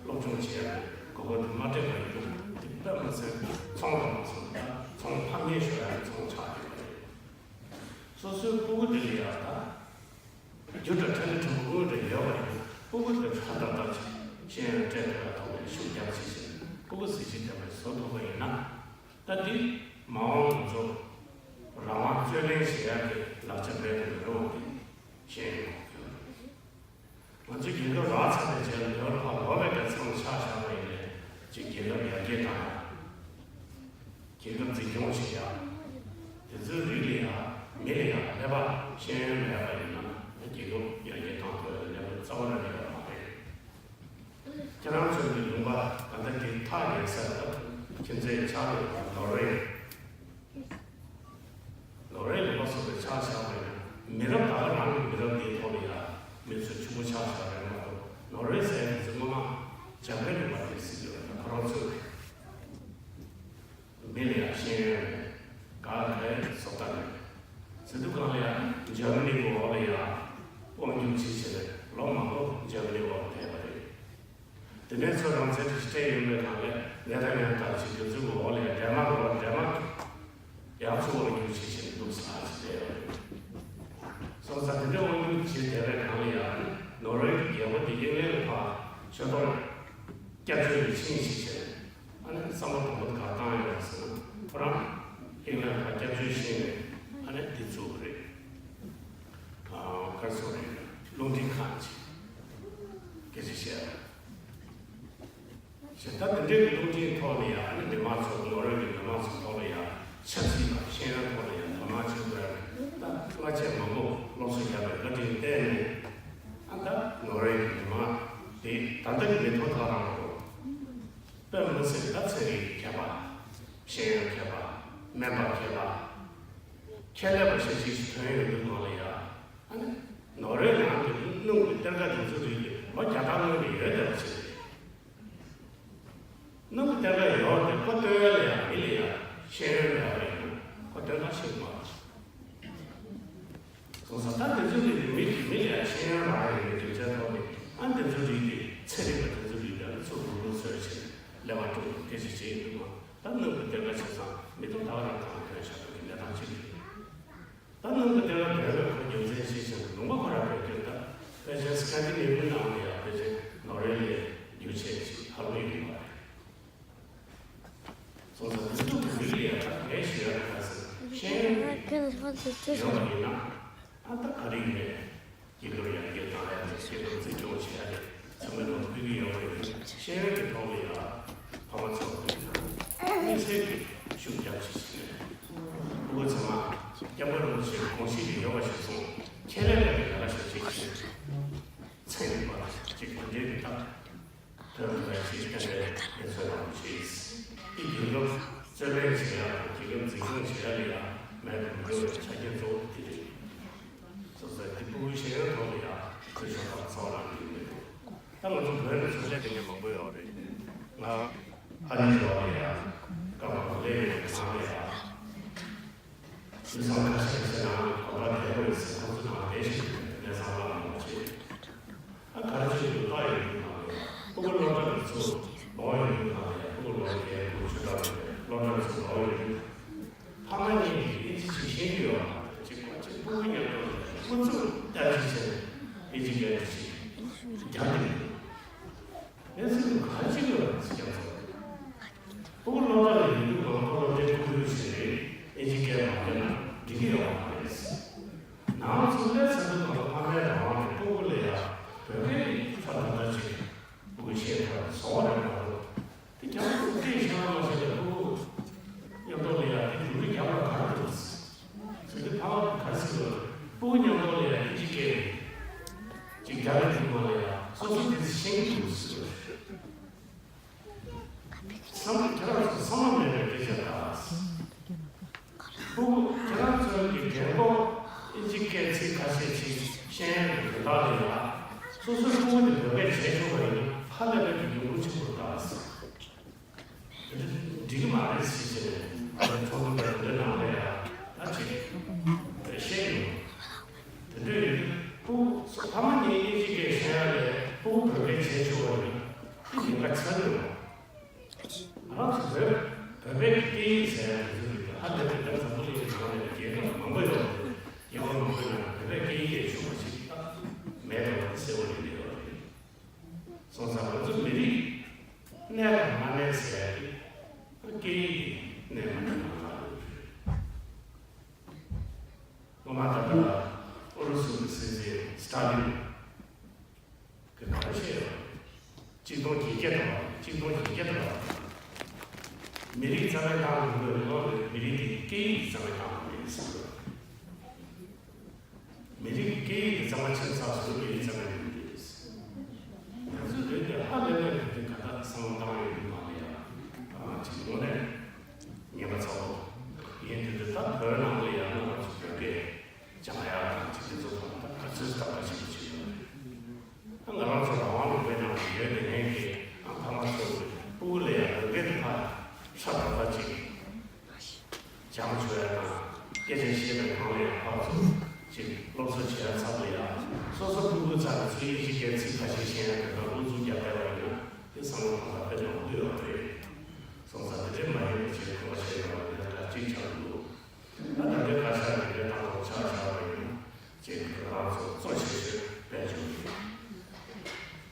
སློབ་སྦྱོང་བྱེད་ཡག་གི་དགོས་མཁོ་དེ་མ་སྤྲད་པ་ཡིན་དུས་དེ་དཔེ་མི་སྲིད་ཚོང་དང་མ་སོང་ད་ཚོང་ཕམ་ཉེས་ཤོར་ཡག་གི་ཚོང་ཆགས་ཡོད་པ་རེད། སོ་སོའི་སྤུ་གུ་དེ་ལ་ཡང་ད་རྒྱུ་འབྲས་ཕྲ་ལས་ཕྲན་བུ་དངོས་འབྲེལ་ཡོད་པ་ཡིན་ན་སྤུ་གུ་དེ་ཧ་ཏག་ཏག་ཅིག་ཤེས་ཡོན་སྤྲད་ཐུབ་པའི་ཐོག་ནས་ཤུགས་རྒྱབ་ཅིག་བྱས་ནས་སྤུ་གུ་གཟི་བརྗིད་ལྡན་པ་བཟོ་ཐུབ་པ་ཡིན་ན་ད་འདི་མ་འོངས་ང་ཚོ་རང་དབང་རྩོད་ལེན་བྱེད་ཡག་གི་ལག་ཆ་རྦད་དེ་མི་རུང་བ་དེ་ཤེས་ཡོན་ཡོད་དགོས་ཀྱི་ཡོད་རེད། ང་ཚོའི་རྒྱལ་ཁབ་རག་ཚར་བའི་རྗེས་ལ་ལེའུ་ཕར་ལོག་པའི་གི་མཚམས་ཆ་བཞག་པ་ཡིན་ནའི་ཅིག་རྒྱལ་ཁབ་ཡར་རྒྱས་བཏང་ཡག་རྒྱལ་ཁབ་འཛིན་སྐྱོང་བྱེད་ཡག་དེ་ཚོའི་རིགས་ལ་ཡང་མི་ལ་ཡང་ཀླད་པ་ཤེས་ཡོན་མེད་པ་ཡིན་ན་རྒྱལ་ཁབ་ཡར་རྒྱས་གཏོང་ཐུབ་ཡག་ཀླད་པ་རྩ་བ་ནས་ཡོད་མ་རེད། ཁྱེད་རང་ཚོའི་ལུང་པ་ད་ལྟ་དེ་ཐག་ཉེ་ས་ལ་ཁྱིམ་མཚེས་ཆགས་ཡོད་པ་ནོར་ཝེ། ནོར་ཝེ་ལུང་པ་སོགས་པའི་ཆ་བཞག་པ་ཡིན་ན་མི་རབས་ད་ག་རང་གི་མི་རབས་འདིའི་ཐོག་ལ་ཡང་མི་ཚོས་ཕྱུག་པོ་ཆགས་བཞག་རེད་མ་གཏོགས་ནོར་ཝེ་ཟེར་ཡག་དེ་ཚོ་སྔོན་མ་ཇག་པའི་ལུང་པ་རེད་ཟེར་གྱི་ཡོད་རེད། ཁོ་རང་ཚོས་མི་ལ་ཡང་ཤེས་ཡོན་མེད། ག་ག་རེ་བཟོ་ལྟ་མེད། ཟེར་དུས་སྒང་ལ་ཡང་འཇར་མ་ནི་གི་འོག་ལ་ཡང་དབང་སྒྱུར་བྱེད་བྱས་ནས་ལོ་མང་པོ་འཇར་མ་ནི་འོག་ལ་བསྡད་པ་རེད། དེ་ནས་ཚོ་རང་བཙན་དུ་སྤྲད་ཡོད་པའི་སྒང་ལ་ནེ་ཐན་ཡ་ཧུ་དང་ཅིག་དེ་ཚོའི་འོག་ལ་ཡང་ཌེན་མཱག་འོག་ཌེན་མཱག་ཡང་ཚུར་དབང་སྒྱུར་བྱེད་བཞིན་འདུག་ཟེར་ཅིག་བསྡད་ཡོད་ རྐྱེན་ལ་ཕར་སྐྱབས་བཅོལ་ཤེས་ནས་ཨ་ནི་འདི་བཙུགས་པ་རེད། ཨ་ག་རེ་ཟེར་རེད། རླུང་འཕྲིན་ཁང་ཅིག་སྐད་ཆ་བཤད་ཞེས། ད་དེ་འདྲའི་རླུང་འཕྲིན་ཐོག་ནས་ཡང་ཨ་ནི་མི་མང་ཚོ་ནོར་ཝེ་གི་མི་མང་ཚོ་ཐོག་ལ་ཡང་ཆབ་སྲིད་དང་ཤེས་ཡོན་ཐོག་ལ་ཡང་དོ་སྣང་བྱེད་དགོས་ཡ་རེད། ད་སྔ་ཆད་མང་པོ་སློབ་གསོ་རྒྱག་པའི་བཀའ་དྲིན་བརྟེན་ནས་ཨ་ད་ནོར་ཝེ་གི་མི་མང་དེ་ད་ལྟ་གི་མི་ཐོག་ཐག་རང་རེད། དཔེ་མི་སྲིད་ད་ཚན་རིག་གི་མཁས་པ། ཤེས་ཡོན་མཁས་པ། སྨན་པ་མཁས་པ། ཁྱད་ལས་པ་ཞེ་ཅིག་ཐོན་ཡོང་དུས་ནང་ལ་ཡ། ཨ་ནི་ནོར་ཝེ་ནང་གི་སྣུམ་གྱི་གཏེར་ཁ་དེ་ཚོ་རིགས་དེ་ལོ་བརྒྱ་ཕྲག་སྔོན་ནས་ཡོད་བསྡད་པ་ཞིག་རེད། སྣུམ་གྱི་གཏེར་ཁ་ཡོད་དེ་ཁོ་སྟོན་ཡ་ལ་ཡ་མི་ལ་ཡ་ཤེས་ཡོན་མེད་པ་ཡིན་ན་ཁོ་སྟོན་ཁ་ཤེས་མ་རེད། སོང་ཙང་ད་དེ་ཚོ་ནི་མི་གི་མི་ལ་ཤེས་ཡོན་རག་ཡོད་པའི་རྒྱུ་མཚན་ཐོག་ནས་ཨ་དེ་ཚོ་རིགས་དེ་ཚན་རིག་པ་དེ་ཚོ་རིགས་དེ་ཚོ་རུབ་རུབ་བཟོས་བྱས་ནས་ལས་ཀ་སྒྲུབ་དགོས་སྐད་ཆ་བྱས་ཡོད་འདུག་མ། ད་སྣུམ་གྱི་གཏེར་ཁ་བྱས་ཙང་མི་ཐོག་ད་ག་རང་གང་ཐོན་བཞག་པའི་གནས་སྟངས་ཅིག་རེད། ད་སྣུམ་གྱི་གཏེར་ཁ་དོན་ལ་ཁོ་རྒྱུ་མཚན་ཤེས་ཤིང་ལུང་པ་ཁོ་ར་བེད་སྤྱོད་ད་ཕལ་ཆེར་སི་ཀན་ཌི་ནེ་ཝི་ཡ་ནང་ལ་ཡང་ཕལ་ཆེར་ནོར་ཝེ་ལས་རྒྱུ་ཆེ་ཞིག་ཧ་གོ་ཡོད་པ་རེད། སོང་ཙང་དེ་ཚོ་གི་རིགས་ལ་ཡང་ད་ངས་ཞུ་ཡ་ལ་ཁ་སང་ཤེས་ཡོན་ཡོད་པ་ཡིན་ན་ཨ་ད་ག་རེ་ཡིན་རེད། རྒྱལ་ཁབ་ཡར་རྒྱས་གཏོང་ཡ་དང་རྒྱལ་ཁབ་འཛིན་སྐྱོང་བྱེད་ཡ་དེ་ཚང་མས་ལོ་ཕུལ་གྱི་ཡོད་པ་ཡིན་ན་ཤེས་ཡོན་གྱི་ཐོག་ལ་ཡང་ཕ་མ་ཚོ་དམིགས་བསལ་གྱི་ཤུགས་རྒྱབ་ཅིག་བྱས་ནས་ཕྲུ་གུ་ཚང་མ་སྐྱབས་མགོན་རིན་པོ་ཆེའི་དགོངས་གཞི་ལ་ཡོད་པ་ཞིག་སོང་ཆེད་ལས་ལས་ཀ་ལས་ཀ་ཞིག་བྱེད་ཀྱི་ཚན་རིག་པ་ཅིག་དེ་འདྲའི་གི་ཐབས། དོན་དུ་ཡང་ཅིག་བསྟན་པའི་གནས་ཚུལ་རང་བྱས། དེ་རྒྱལ་ཁབ་རྩོད་ལེན་བྱེད་ཡག་དང་རྒྱལ་ཁབ་འཛིན་སྐྱོང་བྱེད་ཡག་ལ་ཡང་མེད་དུ་མི་འགྲོ་བའི་ཆ་རྐྱེན་གཙོ་བོ་དེ་རེད། སོ་སོའི་དེ་ཕྲུ་གུའི་ཤེས་ཡོན་ཐོག་ལ་ཡང་འཚོལ་ཞིབ་དང་གཙོ་བོ་རང་ཡིན་མི་འདུག་ད་ང་ཚོ་བོད་ནས་ཚོང་ལས་དེ་འདྲ་མང་པོ་ཡོད་རེད། ང་ཨ་རིའི་འགྲོ་བ་ལ་ཡང་སྐབས་མང་པོ་སླེབས་ཡོད་པའི་ཚང་ལ་ཡང་། དེང་སང་ཁ་ཤས་ཀྱིས་ནང་གི་གོམ་པ་བརྒྱབ་དགོས་ཟེར་ཁོང་ཚོ་ནང་བསྡད་ཤིག་གནས་ཚང་བ་མང་པོ་བྱེད། ཨ་ག་རེ་བྱེད་དགོས་བཀའ་ཡོད་དུས་ནང་ལ་ཕྲུ་གུ་སློབ་གྲྭ་ནས་ཚུར་ལོག་ཡོང་དུས་ནང་ལ་ཕྲུ་གུ་ལོ་བརྒྱད་དགུ་བཅུ་ཕྲག་རེད་སློབ་གྲྭ་ནས་ཚུར་ལོག་ཡོང་དུས་ཕ་མ་གཉིས་ཀྱིས་ཨིན་ཇི་ཅིག་ཤེས་ཀྱི་ཡོད་མ་རེད་ཅིག་པ་ཅིག་ཕྲུ་གུ་མཉམ་དུ་ཁོ་ཚོས་བསྟར་ཅིག་བྱས་ནས་ཨིན་ཇི་སྐད་ཅིག་རྒྱག་གི་འདུག་ངས་ཚིག་ག་ཅིག་ཡོད་ཟེར་ཀྱང་ཚོར། ཕྲུ་གུ་སློབ་གྲྭ་ལ་ཡོང་དུས་ང་ཚོ་སློབ་གྲྭའི་ཁོར་ཡུག་ཞིག་རེད། ཨིན་ཇི་སྐད་མ་བསྟན་ན་འགྲིག་གི་ཡོད་མ་རེད། ནང་ཚུར་སླེབས་ཚར་དུས་ང་ཚོ་ཕ་མའི་རང་དབང་རེད། ཕྲུ་གུ་ལ་ཡང་བོད་སྐད་ཁྱོད་ད་ལྟ་ཅིག་ཕྲུ་གུ་ཤེས་ཐུབ་པ་བཟོ་བ་རེད་མ་གཏོགས། དེ་རྒྱ་མཚོ་སྐད་ཤེས་པ་མ་ཤེས་པའི་ཕྲུ་གུ་མཉམ་དུ་ལ་ཡང་དེ་ཡུ་རི་རྒྱབ་ལ་ག་རེ་འདུག་ཟེར་དུས་ཕ་མ་ག་རེ་ཟེར་དགོས་རེད། ཕྲུ་གུ་མཉམ་དུ་ལ་ཡང་ཨིན་ཇི་སྐད་རེད། ཅིག་རྒྱ་རིགས་ཐུན་མོང་ལ་ཡང་སོ་སོ་དེ་ཚོ་ཤེས་ཀྱི་འདུག་ཟེར་དགོས་རེད། བསམ་བློ་ཁྱེད་རང་ཚོ་བསམ་བློ་མེད་པའི་སྐད་ཆ་ད། ཕྲུ་གུ་ཁྱེད་རང་ཚོའི་གི་རྒན་གོག་ཨིན་ཇི་སྐད་ཚིག་ཁ་ཤས་ཅིག་ཤེས་ཡོན་གྱི་དོན་དག་ལ་ཡང་སོ་སོའི་ཕྲུ་གུ་དེ་བོད་སྐད་བྱས་ཆོག་པ་ཡིན་ན་ཧ་ལས་པའི་གི་ཉུང་ཉུང་ཆེན་པོ་ད། དེ་འདྲ་འགྲིག་གི་མ་རེད་ཟེར་བྱས་ནས་ཚོགས་འདུ་དེ་འདྲ་ནང་ལ་ཡང་ད་ཅིག་བཤད་ཡོང་། དེ་འདྲ་ཡིན་དུས་ཕྲུ་གུ་ཕ་མ་གཉིས་ཨིན་ཇི་སྐད་ཤེས་ཡ་ལས་ཕྲུ་གུ་བོད་སྐད་བྱས་ཆོག་པ་ཡིན་ན་དེ་ཉེན་ཁ་ཆེ་རེད། ང་རང་ཚོ་བོད་བོད་པའི་སྐད་ཡིག་ཟེར་ཡ་དེ་ཚོ་ཡོད་དེ་ཧ་ལས་པའི་ད་འཛམ་བུ་གླིང་གི་ནང་ལ་རྒྱལ་ཁབ་མང་པོ་ཡོད་རེད། རྒྱལ་ཁབ་མང་པོའི་ནང་བོད་པའི་སྐད་ཡིག་ལས་ཆུང་བ་ཞིག་ད་མེད་པ་དེ་གསལ་པོ་རེད་ཡོད་རེད། སོང་ཙང་ང་ཚོ་མི་རིགས་གནས་དང་མ་གནས་ཟེར་ཡ་དེ་སྐད་ཡིག་གི་གནས་མ་གནས་ནང་ལ་ཡོད་རེད། སྔོན་མ་ད་ལྟ་ཨུ་རུ་སུ་གི་སྲིད་འཛིན་སི་ཏཱ་ལིན་གྱིས་ག་རེ་བཤད་ཡོད། གཅིག་སྟོང་བརྒྱད་བརྒྱ་དང་གཅིག་སྟོང་བརྒྱད་བརྒྱ་དང་མི་རིགས་རྩ་མེད་བཏང་ཡོང་དུས་ལོ་ལོན་མི་རིགས་དེ་སྐད་ཡིག་རྩ་མེད་བཏང་ཡོང་གི་རེད་ཟེར་གྱི་ཡོད་རེད། མི་རིགས་ཀྱི་སྐད་ཡིག་དེ་གཙང་མ་ཆེན་ཚགས་སུ་མི་རིགས་གཙང་མ་ཡིན་པ་རེད། ང་ཚོའི་རིགས་དེ་ཧ་ལས་པའི་རིགས་དེ་ག་འདྲ་བསམ་བློ་བཏང་ཡོད་མིན་མ་ལ་ཡ། ཨ་ཅིག་དངོས་གནས་ཉེན་ཁ་ཚ་པོ་ཡིན། དེ་འདྲ་ད་བོད་ནང་ལ་ཡང་ང་ཚོ་བོད་སྐད་སྦྱང་ཡ་དང་ཅིག་དེ་ཚོ་དང་ད་ག་ཚོད་ད་ག་ཅིག་བྱེད་ཡོད་རེད། ད་ང་རང་ཚོ་རང་དབང་ལུང་པའི་ནང་ལ་ཡོད་དེ་ངས་ཀྱི་ཨ་ཕ་མ་ཚོ་གི་ཕྲུ་གུ་ལ་ཡང་བོད་སྐད་དེ་ཕར་ཧྲ་ཏག་ཏག་ཅིག་སྦྱང་ཆོག་ཡ་དང་སྐད་ཆ་བཤད་པའི་སྒང་ལ་ཡང་ཕར་ཚུར་ཅིག་སློབ་གསོ་བྱེད་ཡ་ཚབ་ལ་ཡང་སོ་སོ་ཕྲུ་གུའི་རྩ་ནས་ཚུར་ཨིན་ཇི་སྐད་ཚིག་ཁ་ཤས་ཤེས་ཡ་དེ་དག་ཨུ་ཚུགས་རྒྱབ་བསྡད་པ་ཡིན་ན་དེ་བསམ་བློ་གཏོང་ས་དཔེ་ནོར་འདུག་ཡོད་རེད། སོང་ཙང་དེ་འདྲའི་མ་ཡིན་པ་ཅིག་གོ་བ་བཤད་ཡོང་བ་ཡིན་ན་ད་གཅིག་ཆགས་འདུག་ད་ད་ལྟའི་བཀའ་ཤག་ནས་ལས་དང་ཐོག་ཆ་བཞག་པ་ཡིན་ན་ཅིག་ང་རང་ཚོ་གཙོ་ཆེ་ཤོས་དཔལ་འབྱོར་རེད།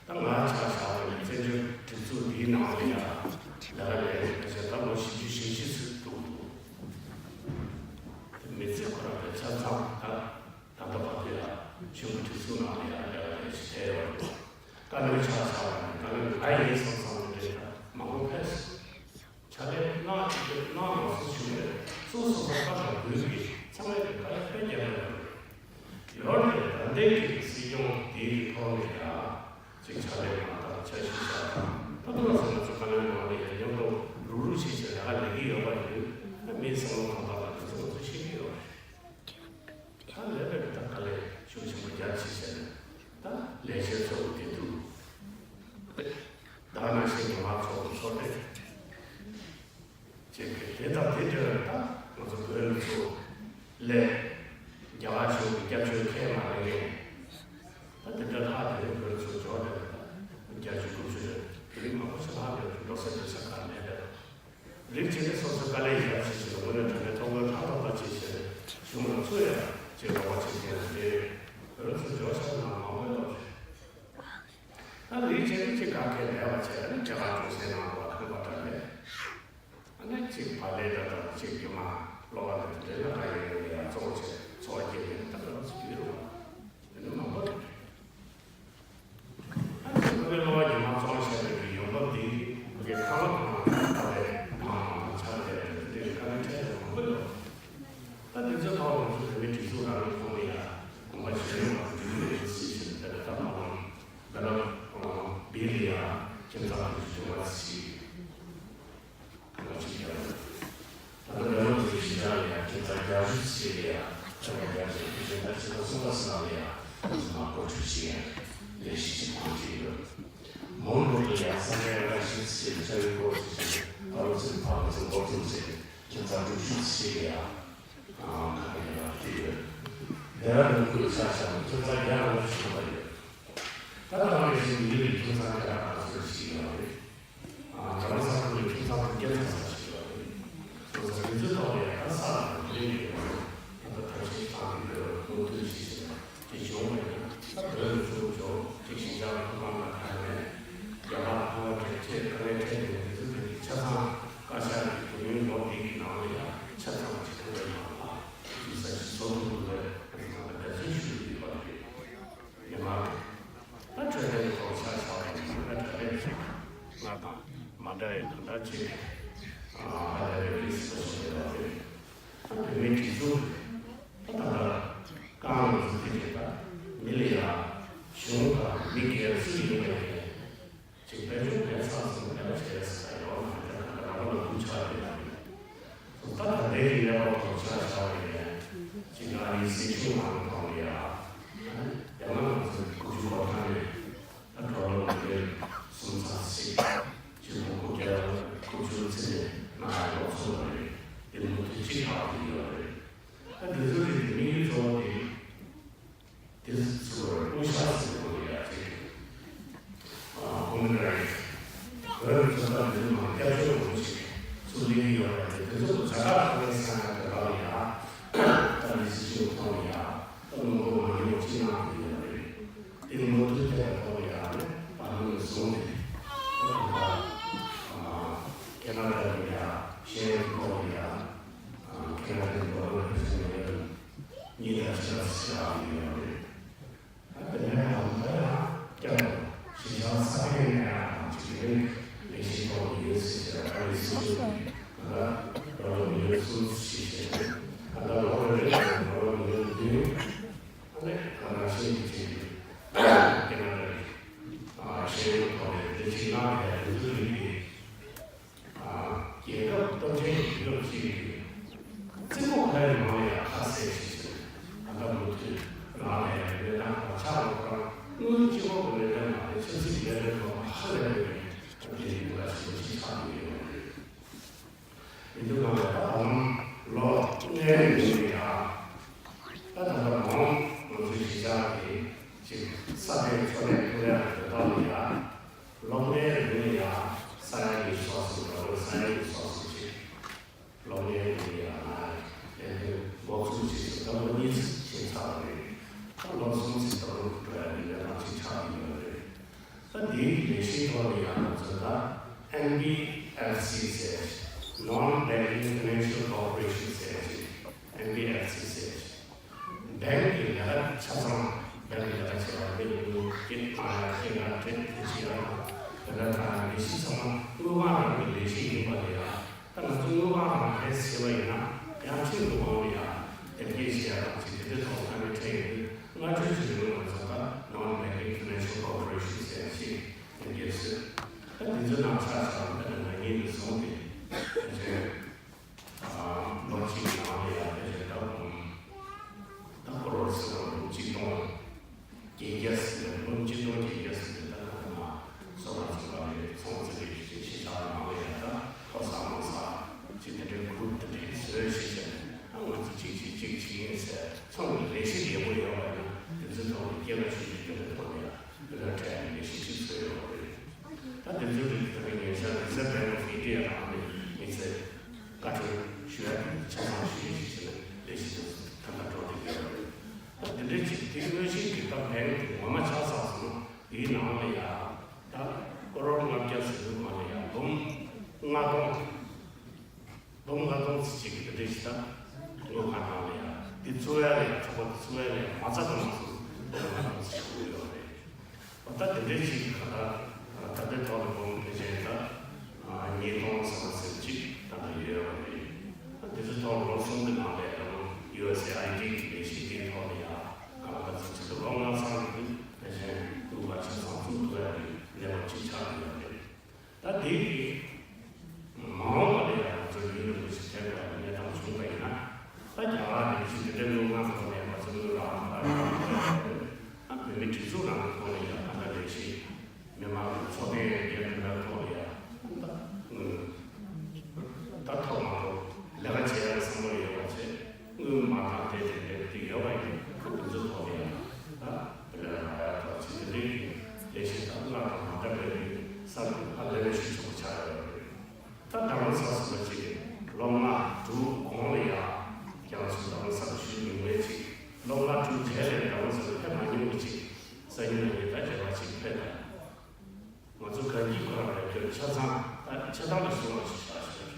ད་ང་ཆ་བཞག་པ་ཡིན་བཙན་བྱོལ་སྒྲིག་འཛུགས་འདིའི་ནང་ལ་ཡང་ལས་ཀ་ལས་ནས་ཕལ་ཆེར་ད་ལོ་བཞི་བཅུ་ཞེ་བཞི་ཙམ་འགྲོ་གི་འདུག་ཆ་ཚང་ད་ད་ལྟ་བར་དུ་ཡ་ཆེན་པོ་དེ་ཚོ་ནང་ལ་ཡ་ལས་ཀ་ལས་ཞིག་བྱས་ཡོད་རེད། བཀའ་བློན་ཆགས་ཆགས་པ་ནས་བཀའ་བློན་ང་ཡིན་བསམ་བསམ་ནས་རེད། ད་མང་པོ་ཕེབས་ཕྱག་ལས་གནང་གནང་མ་སོང་བྱུང་བས་སོ་སོ་སོ་བཀའ་དང་འགུལ་གྱིས་ཚང་མས་ཀྱི་བཀའ་ལས་དཔེ་རྒྱབ་ཡོད་རེད། ཡོད་རེད། ད་ལྟའི་གི་སྲིད་སྐྱོང་དེའི་ཐོག་ནས་ཡ་ཅིག་ཕྱག་ལས་གནང་དང་འཆར་གཞི་བཞག་དང་ད་དུང་ང་ཚོ་ང་ཚོ་བཀའ་བློན་ནང་ལ་ཡ་མཉམ་དུ་རུག་རུག་བྱེད་བྱེད་ལས་ཀ་ལས་ཀྱི་ཡོད་པ་ཡིན་དུས་ད་མིའི་བསམ་བློ་གང་དག་ལ་དེ་ཚོ་ང་ཚོ་ཤེས་ཀྱི་ཡོད་རེད། ད་ལས་པའི་ད་དཀའ་ལས་ཤུགས་ཆེན་པོ་རྒྱབ་ཆེ་བྱས་ནས་ད་ལས་བྱེད་ཚོ་དེ་དུ་ད་ནང་བཞིན་ཉི་མ་ཚོགས་ཚོགས་ཏེ་བྱེད་དགོས། དེ་དང་དེ་འདྲ་ད་ང་ཚོ་བོད་མི་ཚོ་ལས་རྒྱ་གར་གཞུང་གི་སྐྱབས་བཅོལ་ཁས་མ་ལེན་མཁན་ད་དེ་འདྲ་ལྷག་དེ་རིང་བོད་ཚོ་འབྱོར་བསྡད་པ་ད་བརྒྱད་ཅུ་དགུ་བཅུ་རེད། དེ་རིང་མང་པོ་ཞིག་ལྷག་ཡོད་འགྲོ་ས་འགྲོ་ས་གང་མེད་པས། རིགས་གཅིག་ནི་སོ་སོའི་དཀའ་ལས་ཡག་ཆེ་ཆེ་དངོས་གནས་དྲང་གནས་ཐོག་མའི་ཕྲག་ཐོག་པ་ཆེ་ཆེ་གཞུང་ལ་ཚུར་ཡང་ཅེས་རོགས་པ་བྱེད་མཁན་དེ་བོད་ཚོ་འབྱོར་ཆགས་ནང་མང་པོ་ཡོད་རེད། ད་རིགས་གཅིག་རིགས་གཅིག་ག་གེ་ལས་པ་བྱས་ནས་རྒྱ་གར་གྲོང་གསེབ་ནང་ལ་ཁང་པ་འདྲ་མེད། ཨ་ནི་གཅིག་བག་ལེབ་འདྲ་དང་གཅིག་རྒྱུ་མ་གློག་པ་འདྲ་དེ་འདྲའི་ལ་ཁ་ཡོད་ཡོད་ཡ་གཙོ་བོ་བྱས་འཚོ་བ་སྐྱེལ་མཁན་ད་ག་རང་ཚོ་ཡོད་རེད་བ། དེ་ནི་མང་པོ་རེད། ཨ་ནི་ཕ་གི་གློ་བ་ཉི་མ་བཙོང་བྱས་པའི་གི་ཡོང་འབབ་འདི་ཕ་གི་ཁ་ལག་ཁང་ལ་ཁ་བའི་མང་མང་ཆགས་བསྡད་པའི་འདི་འདྲའི་དཀའ་ངལ་འཕྲད་ཡོད་མང་པོ་ཡོད། ད་དེ་ཚོའི་ཐོག་ང་ཚོ་བོད་མི་སྒྲིག་འཛུགས་རང་ལུགས་ཐོག་ནས་ཡང་གོམ་པ་གཞན་ལ་འགྲུལ་བའི་སྲིད་བྱུས་དེ་ལ་ད་མ་འོངས་ལ་ལ་བིལ་ཡང་ཁྱིམ་ཚང་དུ་བྱུང་བ་ཞིག་གང་ཞིག་ཡང་། ད་ལྟ་བོད་མི་ཚོའི་གཞིས་ཆགས་ལ་ཡང་ཁྱིམ་ཚང་བརྒྱད་ཅུ་ཞིག་ལ་ཡང་ཁྱིམ་ཚང་བརྒྱད་ཅུ་ཁྱིམ་ཚང་ཆེན་པོ་གསུམ་པ་ཟེར་ལ་ཡང་ཚང་མ་འགོ་ཁྲིད་བྱེད་ཡ་ལས་གཞི་ཅིག་གོང་ཁྲིད་ཡོད། མོན་གྷོ་ལ་ཡང་ས་གནས་རང་བཞིན་ཞིག་ལ་ཆ་ཡོད་སྐོར་ཞིག་ཕ་ལོ་ཚོའི་ཕ་ལོ་ཚོའི་འགོ་ཁྲིད་ཚོས་ཁྱིམ་ཚང་དྲུག་ཅུ་ཞིག་ལ་ཡང་ཁ་ཡ་ལ་ཁྲིད་ཡོད། དེ་ར་ལུང་ཁུལ་ཆ་བཞག་ན་ཁྱིམ་ཚང་བརྒྱ་ལྔ་བཅུ་ཐམ་པ་ཡོད། ད་ལྟ་རང་བཞིན་མི་ཡུལ་གྱི་ཁྱིམ་ཚང་བརྒྱ་ལྔ་བཅུ་ཞིག་ཡོད་རེད། རྒྱ་མ་ས་ཁུལ་གྱི་ཁྱིམ་ཚང་དང་སྐྱེ་ཚང་ས་ཞིག་ཡོད་རེད། སོ་སོ་རིག་འཛིན་ཐོག་ལ་ཡང་ས་ལ་རིག་གནས་ཡོད་རེད། ད་ལྟ་ཐབས་ཤེས་བཏང་གི་ཡོད་རེད། མུ་མཐུད་ཞིག་ཟེར་ན་དེ་བྱུང་བ་ཡིན་ན་ད་བོད་ལ་ཚུར་འབྱོར་ཅིག་ཞིང་ཆགས་ཁུལ་ཁང་ལ་ཁ་ནས་རྒྱ་གར་ཁང་བ་འདྲ་ཁྱེད་དཀའ་ངལ་འཕྲད་ཡོང་དུས་ཚོད་དེ་ཆ་ཚང་བཀའ་ཤག་གི་དུས་ཡུན་ལོ་འདི་གི་ནང་ལ་ཡང་ཆ་ཚང་བ་ཅིག་ཐུབ་པ་ཡིན་པ་ལ་ཡིག་ཚགས་ཤིག་བཟོ་ཐུབ་འདུག་པས་ང་ཚོ་ཚང་མ་འབད་བརྩོན་ཞུ་གི་ཡོད་པ་རེད། ཉི་མ་རེད། ད་འཕྲོད་བསྟེན་གྱི་ཐོག་ཆ་བཞག་པ་ཡིན་ན་ད་འཕྲོད་བསྟེན་ཅིག་ང་དང་མ་འདྲ་བའི་གང་འདྲ་ཅིག་ཨ་ཧ་ལས་པའི་རིགས་སུ་ཞིག་ཡོད་པ་རེད། ད་བོད་མིའི་སྒྲིག་འཛུགས་རེད། ད་ད་ལྟ་རྐང་ལག་འཛུགས་སྐྲུན་བྱེད་པ་མི་ལ་ཡ་གཞུང་དང་མི་སྒེར་སུ་ཡིན་པ་ཡིན་ཅིག་དཔལ་འབྱོར་མེད་ཚང་ཚང་ལས་ཀ་བྱས་ས་ཡོད་མ་རེད། ད་ག་རང་ལ་འདུག་ཆགས་ཡོད་པ་རེད། ད་ད་ལྟའི་གནས་བབ་ཐོག་ཆ་བཞག་པ་ཡིན་ན་ཅིག་ཨ་རིའི་སྲིད་གཞུང་ནང་ཐོག་ལ་ཡ་ཡང་ན་ང་ཚོའི་ཀུ་ཅུ་གོ་ཐང་ནས་ད་ཌོ་ལར་མི་ལིའོན་གསུམ་ཚེག་གཅིག་སྤྱི་ལོ་དགུ་བརྒྱ་དགུ་བཅུ་ཙམ་ནས་ནང་ལ་ཡོང་སོང་བ་རེད། དེ་ནི་མུ་མཐུད་ཅིག་ཆགས་ཀྱི་ཡོད་རེད། ད་དེ་ཚོ་རེད་དེ་དམིགས་ཡུལ་གཙོ་བོ་དེ། དེ་ཚོར་དབུ་ཞྭ་ཟེར་དགོས་ཡ་ཅིག་ཨ་ཁོང་རང་བོད་རིགས་ཚོ་ད་མི་མང་སྐྱབས་བཅོལ་འོང་ཞིག་ཚུར་སླེབས་ཡོད་པ་དེ་དེ་ཚོ་ལ་ཛ་དྲག་ཁ་ངལ་སང་ཡ་དེ་ལ་ཡ་ད་ལི་སི་ཅིག་མཐོང་ཡ་ད་ལུང་པ་མ་ཉོ་ཅི་གནང་གི་ཡོད་རེད། དེ་མུ་མཐུད་དེ་ལ་ཐོག་ཡ་ནས་བར་སྣང་ནས་བཟུང་སྟེ་ད་ད་ལྟ་ཁེ་ན་ཌ་ལ་ཡ་ཤེས་ཡོན་ཐོག་ཡ་ཁེ་ན་ཌ་ལ་ཡ་ཁེ་ན་ཌ་ལ་ཡ། གཉིས་དང་ཕྱེད་ཀ་ཞིག་ཡོད་རེད། ད་དེ་ནས་ང་ཚོ་ཡང་བསྐྱར་དུ་གཞིས་ཆགས་ས་གནས་ནས་ཡང་ཅིག་རིང་ལས་གཞི་ཐོག་ཡོད་ཟེར་བྱས་ཨ་རིའི་སྲིད་གཞུང་གིས་ང་ད་རོགས་རམ་ཡོད་གསུངས་ཞེས་བྱས་ནས་ད་ལྟ་ལོ་རེ་རེ་ལ་རོགས་རམ་ཡོད་བདུན་ཨ་ནི་ང་རང་ཤེས་ཀྱི་ཆེད་དུ་དེ་ང་རང་གི་ཤེས་ཡོན་ཐོག་ནས་ལས་གཞི་གནང་བའི་དུས་ཚོད་རིང་གི་རྒྱལ་ཁབ་སྟོབས་ཆེན་གྱི་རྒྱལ་ཁབ་ཅིག་གི་རྩིས་འགོ་ཁ་ཡི་ནང་ལ་ཡང་ཁ་གསལ་ཞིག་བྱས་ནས་ད་ལྟ་མུ་མཐུད་རང་ལ་ཡང་གནས་སྟངས་དང་ཆགས་སྒོ་དང་དངུལ་གཅིག་པོ་གི་གནས་སྟངས་མ་རེད། ཆབ་སྲིད་ཀྱི་ལས་དོན་ཐོག་ཧ་ལས་པའི་རྒྱལ་ཁབ་ལ་ཞིག་ཅིག་ཆགས་ཡོད་ཡོད་རེད། ཡིན་དུས་ང་ལ་ད་ལམ་ལོ་ལྔའི་རིང་ལ་ཡང་ད་ད་ལྟ་མོང་ང་ཚོའི་གཞིས་ཆགས་ཀྱི་ཅིག་ས་དེའི་འཚོ་གནས་ཐུབ་ཡག་གི་དོན་དག་ལ་ཡང་། ལོ་ལྔའི་རིང་ལ་ཡང་ས་ཡ་གཉིས་སོ་གསུམ་འགྲོ་ས་ཡ་གཉིས་སོ་གསུམ་ཅིག་ལོ་ལྔའི་རིང་ལ་ཡང་ལས་དོན་འགོ་ཚུགས་ཅིག་ཟེར་ད་ལོ་གཉིས་ཙམ་ཕྱིན་ཚར་བ་རེད། ད་ལོ་གསུམ་ཙམ་ད་རུང་འགྲོ་ཡ་གི་ལས་རང་ཅིག་ཆགས་ཀྱི་ཡོད་རེད། ད་འདིའི་ལས་གཞིའི་ཐོག་ལ་ཡང་ང་ཚོས་ད་ཨེན་བི་ཨེཕ་སི་ཟེར་ཅིག Non-Banking Financial Cooperation ཟེར་ཅིག་ཨེན་བི་ཨེཕ་སི་ཟེར་ཅིག་ཁྲིམས་ཀྱི་དབང་ལ་ཡང་དེབ་སྐྱེལ་བྱེད་ཡག་དང་ཅིག་དེ་འདྲའི་ཐོག་ལ་དཀའ་ངལ་འཕྲད་ཡོད་དུས། སྔ་གྲོས་ཀྱི་རིང་ལ་ང་ཚོ་ད་Non-Banking Financial Cooperation ཟེར་ཡག་ཅིག་དེབ་སྐྱེལ་བཟོས། ད་དེ་ཚོའི་ནང་ཆ་བཞག་ན་ད་ནི་ང་གཉིས་ནས་བཟུང་སྟེ་ཕལ་ཆེར་ལོ་གཅིག་གི་ནང་ལ་ཡང་ཕལ་ཆེར་ད་འབུམ་ད་ཀོ་རོར་ཟེར་བ་འབུམ་གཅིག་སྟོང་བརྒྱད་བརྒྱ་ཟིན་པའི་འབུམ་གཅིག་སྟོང་བརྒྱད་བརྒྱ་ཟིན་པའི་ད་ལྟ་ང་སོ་པ་ཚོང་པ་རེད། ཚོང་རྫས་རེད། ཅིག་ཤེས་བྱ་ནང་ལ་ཡང་ད་ཕོ་གསར་མོ་གསར་ཅིག་དེ་འདྲའི་གུ་རུབ་དེ་འདྲའི་བཟོས་ཤེས་བྱས་ནས། ཨ་ང་ཚོ་གཅིག་བྱེད་གཅིག་བྱེད་ཡིན་ཟེར་ཚོང་གི་ལས་གཞི་ཡག་པོ་ཡོད་པ་ཡིན་ན་དེ་ཚོའི་ཐོག་ནས་སྐྱེད་ཀ་བྱེད་རྒྱུ་དེ་འདྲ་ཐོག་ནས་ཡང་དེ་འདྲ་འཕྲད་ནས་ལས་གཞི་གཅིག་བཟོས་ཡོད་པ་རེད། ད་དེ་ཚོའི་རིགས་ད་ག་ཉེ་ཆར་Reserve Bank of India ནང་ནས་མི་ཚེ་བཀའ་འཁྲོལ་ཞུ་ཡ་དེ་ཆ་ཚང་ཞུ་ཡ་ཞིག་བྱས་ནས་ལས་གཞི་དེ་ཚོ་ད་ལྟ་འགྲོ་བསྡད་ཡོད་རེད། ད་དེ་འདྲའི་ཅིག་དེ་དངོས་གཞིའི་གི་ད་bank དེ་ངོ་མ་ཆ་ཚང་སོང་ན་དེའི་ནང་ལ་ཡ་ད་ཀོ་རོར་ལྔ་བརྒྱ་ཟེར་དུས་ནང་ལ་ཡ་འབུམ་ལྔ་སྟོང་འབུམ་ལྔ་སྟོང་ཙམ་ཅིག་གི་དེ་འདྲའི་ཅིག་ད་དངུལ་ཁང་ནང་ལ་ཡ་དེ་བཙུགས་ཡ་ལ་ཡ་ཚོགས་པ་དེ་བཙུགས་ཡ་ལ་ཡ་མ་རྩ་དང་མ་སོང་འབུམ་ལྔ་སྟོང་ཙམ་ཞིག་དགོས་ཡོད་རེད། ད་དེ་འདྲའི་ཅིག་གི་ག་ད་ད་ལྟའི་ཐོག་ལ་འབུམ་ཕལ་ཆེར་ད་ཉིས་སྟོང་ཙམ་ཙམ་ཅིག་ད་ལྟ་ཡོད་པ་རེད། ད་དེ་ཚོའི་ཐོག་ལ་ལོ་གསུམ་གྱི་ནང་ལ་ཡང་ཡུ་ཨེས་ཨེ་ཨའི་ཌི་གི་ལས་གཞི་དེའི་ཐོག་ལ་ཡང་གང་ལྟར་ཙམ་ཅིག་ད་ལོ་ལྔ་ཚང་གི་ཕལ་ཆེར་དངུལ་ཁང་ཆ་ཚང་བཙུགས་ཐུབ་ཡ་གི་གནས་བབ་ཅིག་ཆགས་ཀྱི་ཡོད་རེད། ད་དེ་གི་མ་འོངས་པ་ལ་ཡང་ང་ཚོ་ཡུན་རིང་པོ་ཞིག་ཐེབས་པའི་གནས་སྟངས་བྱུང་བ་ཡིན་ན། ད་རྒྱ་གར་ནས་ཅིག་དེ་འདྲའི་དངུལ་ཁང་ཐོག་ནས་ང་ཚོ་དངུལ་རག་མ་རག་རག་མ་རག་ཡོད་རེད། ཨ་བོད་མི་སྒྲིག་འཛུགས་ནང་གི་ཐོག་ནས་ཡང་ད་ལྟ་ལས་བྱེད་མི་མང་གི་ཚོགས་ཐེངས་རྒྱ་དེ་འདྲ་ཐོག་ལ་ཡང་ད་དངུལ་ད་ཐོག་མ་ཐོག་ལས་ཀ་བྱེད་ཡག་བསམ་བློ་ཡོད་པ་བྱས། དངུལ་མ་རག་དེ་དེ་འདྲའི་དེ་ཡོད་པ་ཡིན་ན་དེ་ཚོ་ཐོག་ནས་ཡང་ད་བོད་ལ་རག་ཡག་ཐོག་ཅིག་དེ་འདྲའི་ལས་བྱེད་དང་སྔར་དང་མ་འདྲ་བའི་གསར་དུ་ཧ་ལས་པའི་ཤུགས་ཆེན་པོ་ཆགས་ཡོད་རེད། ད་ད་རུང་ས་སུ་ལ་ཅིག་ལོ་ལྔ་དྲུག་གོང་ལ་ཡང་ཀྱང་ཚུར་ད་རུང་ས་ལ་ཞུ་མྱོང་བའི་ཅིག་ལོ་ལྔ་དྲུག་རྗེས་ལ་ད་རུང་ས་ལ་ཕེབས་མ་མྱོང་བའི་ཅིག་སང་ཉིན་ལ་ཡིན་ད་མཇལ་བ་ཅིག་ཕེབས་དང་། ང་ཚོ་གང་གིས་ཁོ་རང་ལ་ཁྱོད་ཆ་ཚང་ད་ཆ་ཚང་ལ་གསོལ་བ་ཞིག་བཞག་ཞོར།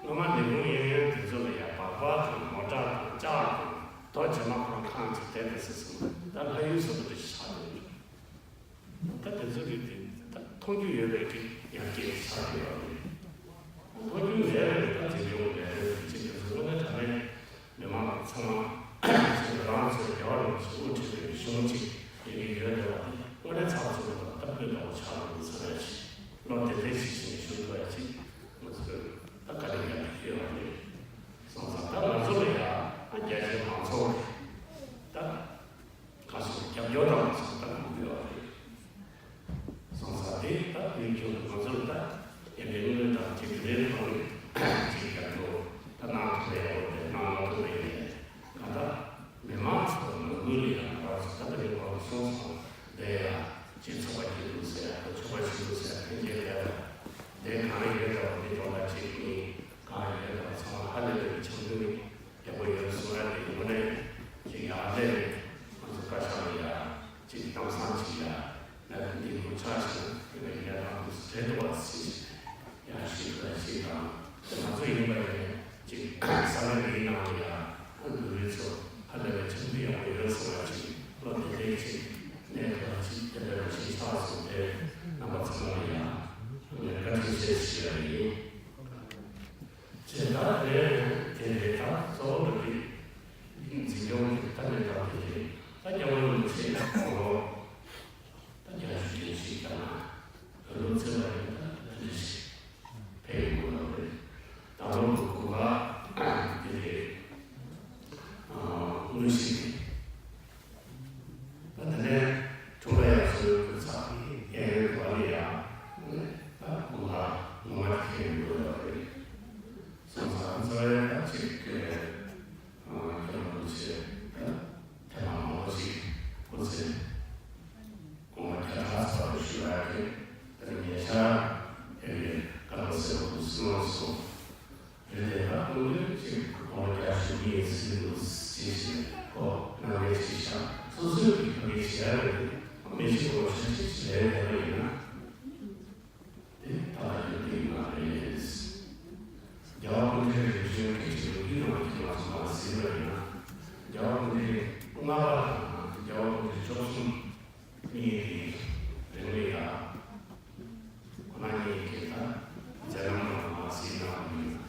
སྔོན་མ་ལས་ཁུངས་གཡས་གཡོན་དེ་ཚོ་ལ་ཡང་སྦག་སྦག་དང་མོ་ཊ་དང་ལྕགས་དང་རྡོ་རྗེས་མ་ཁོ་རང་ཁང་ཅིག་བསྡད་དེ་ཟེར་སོང་། ད་ལྷ་ཡུལ་བཟོ་འདྲ་ཞིག་ཆགས་འདུག་ད་དེ་ཚོ་གི་དེ་ད་མཐོང་རྒྱུ་ཡོད་པའི་གི་ཡར་རྒྱས་ཆགས་ཡོད་པ་རེད། མཐོང་རྒྱུ་མེད་པའི་ད་དེ་ཡོང་མེད་རེད། ཅིག་དེ་ཚོ་དངོས་གནས་དྲང་གནས་མི་མང་ཚང་མ་ཅིག་རང་ཚོའི་རྒྱལ་བ་རིན་པོ་ཆེ་དབུ་ཁྲིད་པའི་གཞུང་ཅིག་ཡོད་ཀྱི་ཡོད་རེད་བ། དེ་དངོས་གནས་ཚགས་ཚུད་པ་དང་ད་ཕུད་ལྟ་བུ་ཆགས་འདུག་ཟེར་ཡ་ཅིག་ལོ་དེ་དེ་ཞིག་ཞིག་ནས་ཞུ་ཐུབ་ཡ་ཅིག་ང་ཚོས་ད་བཀའ་དྲིན་ཡག་ཡོད་པ་རེད། སོང་ཙང་ད་ང་ཚོ་ལ་ཡང་རྒྱ་ཆེའི་མང་ཚོགས་ཀྱིས་ད། ག་སོགས་རྒྱབ་སྐྱོར་དང་སོགས་ད་དགོས་ཡོད་རེད། སོང་ཙང་དེ་ད་དེའི་ཁྱོན་དུ་ང་ཚོར་ད་ཡ་མེད་དངུལ་དང་ཅིག་དེ་འདྲའི་ཐོག་ནས་ཅིག་རྒྱབ་སྐྱོར་ད་གནང་ཐུབ་པའི་འོག་ནས་གནང་མ་ཐུབ་པའི་ཡིན་ནས་གང་ལྟར་མི་མང་ཚོ་ངོ་རྒོལ་ལ་ཡང་རག་སོང་། ད་ད་རེས་གོང་དུ་གསུངས་སོང་། དེ་ཡང་ཅིག་ཚོགས་པ་སྐྱིད་སྡུག་ཟེར་ཡག་དང་ཆོག་པ་སྐྱིད་སྡུག་ཟེར་ཡག་ཕན་ཆད་མེད་པ། དེ་གང་ཡོད་ལྟ་བུ་དེ་སྟོང་ཕྲག་གཅིག་ཡིན། གང་ཡོད་ལྟ་བུ་ཚང་མ་ཧ་ལས་པའི་འཆམ་མཐུན་ཡག་པོ་ཡོད་སོང་ཡ་དེ་ཡོང་ནས་ཅིག་ཡར་སླེབས་ནས་ང་ཚོ་བཀའ་ཤག་ལ་ཡ་ཅིག་གཏམ་བཟང་ཅིག་ཡ་ལ་འདི་མུ་ཆགས་ཤིང་ཡོད་པའི་ཡ་དང་དུ་སྤྲད་འདུག་བ་ཟེར་ཡ་ཞིག་ལ་ཞིག་དང་དེ་ང་ཚོ་ཡིན་པ་ཡིན་ཅིག་ས་གནས་འདིའི་ནང་ལ་ཡ་འདུག་རེད་ཚོ་ཧ་ལས་པའི་འཆམ་མཐུན་ཡག་པོ་ཡོད་སོང་ཡ་ཅིག་བློ་བདེ་བདེ་ཅིག་གནས་ཐུབ་པ་ཅིག་དེ་འདྲ་བ་ཞིག་ཆགས་སོང་། དེ་རྣམ་པ་ཚང་མ་ལ་ཡ་ངས་བཀའ་དྲིན་ཆེ་ཞུ་ཡ་ཡིན། ཇི་ལྟར་རེད། དེ་རེད། ད་གཙོ་བོ་འདི་འཛིན་སྐྱོང་གི་ད་གནས་སྟངས་དེ་རེད། ད་རྒྱལ་བ་རིན་པོ་ཆེ་ལ་ངོ་ལོག་ད་རྒྱ་ཞུ་རྒྱུ་ཞིག་ད་ན་བོད་ལུགས་བརྩེ་བ་ཡིན་ད་དེ་འདྲ་ཞིག་ཕེབས་ཡོང་གི་ཡོད་རེད། ད་ལོ་གི་གོ་སྐབས་དེ་རེད། དངོས་གཞི་དེ། ད་དེ་ནས་འཁྲུངས་ལ་ཡང་སོ་ཡོད་དུ་ཚགས་ཡན་ཡོད་བ་ལ་ཡང་ད་དགུང་ལ་ངོ་མ་དེ་ཁྱེད་ཡོད་ཡོད་རེད། སོང་ཙང་རྩ་བའི་ད་ཅིག་ཁྱོད་རང་ལུགས་ཆེ་ད་ཐེངས་མང་པོ་ཅིག་སྐུ་ཚེ་དགུང་ལ་བརྒྱ་ཕྲག་ཚ་བ་ཞུ་ཡག་གི་ད་ཉེ་ཆར་ཨེ་རེད་བཀའ་སློབ་གསལ་པོ་གསུངས་སོང་། རེད་དེ་ད་ཀུན་གྱིས་ཅིག་གོང་ལ་རྒྱ་ཞུ་གི་ཡིན་ཟེར་གྱི་འདུག་ཅེས་ཞིག་གོ་གནང་མཁན་ཅིག་བཞག་སོ་སོའི་གི་ཕ་གི་བྱེད་ཡ་རེད། མི་ཞིག་གོ་ཆ་ཅིག་ཅིག་ལས་དེ་ལ་ཡིན་ན། དེ་ད་ལྟ་ཡོད་དེ་ཡིན་ན་རེད། རྒྱལ་བ་སྐུ་ཕྲེང་རིམ་བྱོན་གྱི་ཅིག་ལོ་རྒྱུས་ནང་གི་ང་ཚོ་མ་ཟིན་པ་ཡིན་ན། རྒྱལ་བ་སྐུ་ཕྲེང་ལྔ་པ་དང་རྒྱལ་བ་སྐུ་ཕྲེང་བཅུ་གསུམ། གཉིས་ཀྱི་རིང་ལ་ཡང་ཁོ་ན་གཉིས་ཀྱིས་ད་མཛད་རྣམ་རྣམས་མ་ཟིན་གནང་བ་ཡིན།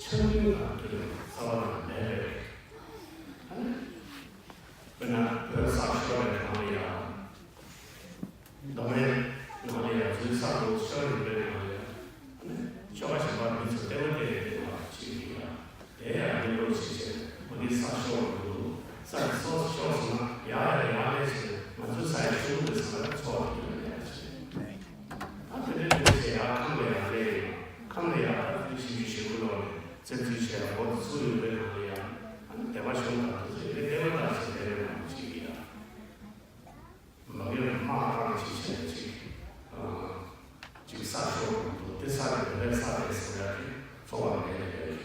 ཆང་འཐུང་དང་དུས་ལ་རྩ་བ་ལ་མེད་པས། ཨ་ནི། དཔེར་ན་བོད་ས་ཤོར་བའི་ནང་ལ་ཡང་། མདོ་སྨད་ནང་ལ་ཡང་འཛུལ་ས་དང་ཤོར་ཡོད་པའི་ནང་ལ་ཡང་། ཨ་ནི་ཆོལ་ཁ་གཞན་པ་མི་ཚོ་ལྟེ་བ་དེ་ཡང་ལྟེ་བ་ཅིག་ཡིན་ཡང་། དེ་ཡང་གནས་སྐོར་བྱེད་བྱེད་མ་གི་ས་ཤོར་བ་འདུག་ས་དེ་སོ་སོ་ཤོར་སོང་ན་ཡ་ཡ་ཡ་ལས་བྱེད་ང་ཚོའི་ས་ཡ་ཆུང་ངུ་དེ་ཚང་མ་ཚོགས་ཡོད་ཡ་ཡ་བྱེད། ད་དེ་འདྲའི་མི་ཚེ་ཡར་ཁམས་ལ་ཡར་སླེབས་ཡོང་། ཁམས་ལ་ཡར་ད་དུས་ཕྱིན་ཅི་ཞིག་ཁུ་ལོག་ནས་རྩེད་འཇུ་བྱས་འོག་ཏུ་ཚུར་ཡོང་པའི་ནང་ལ་ཡང་ཨ་ནི་སྡེ་པ་གཞུང་དང་དུ་ཚོད་ལས་སྡེ་པ་དང་བྱེད་སྡེ་པའི་ནང་གཅིག་གི་ཡང་མ་གིར་དམག་རང་གཅིག་བྱས་ནས་གཅིག་གཅིག་ས་ཤོར་འདུག་དེ་ས་རེད་དེ་རེད་ས་རེད་ཟེར་ཡག་གི་ཚོར་བ་མེད་ནས་ཡོད་རེད།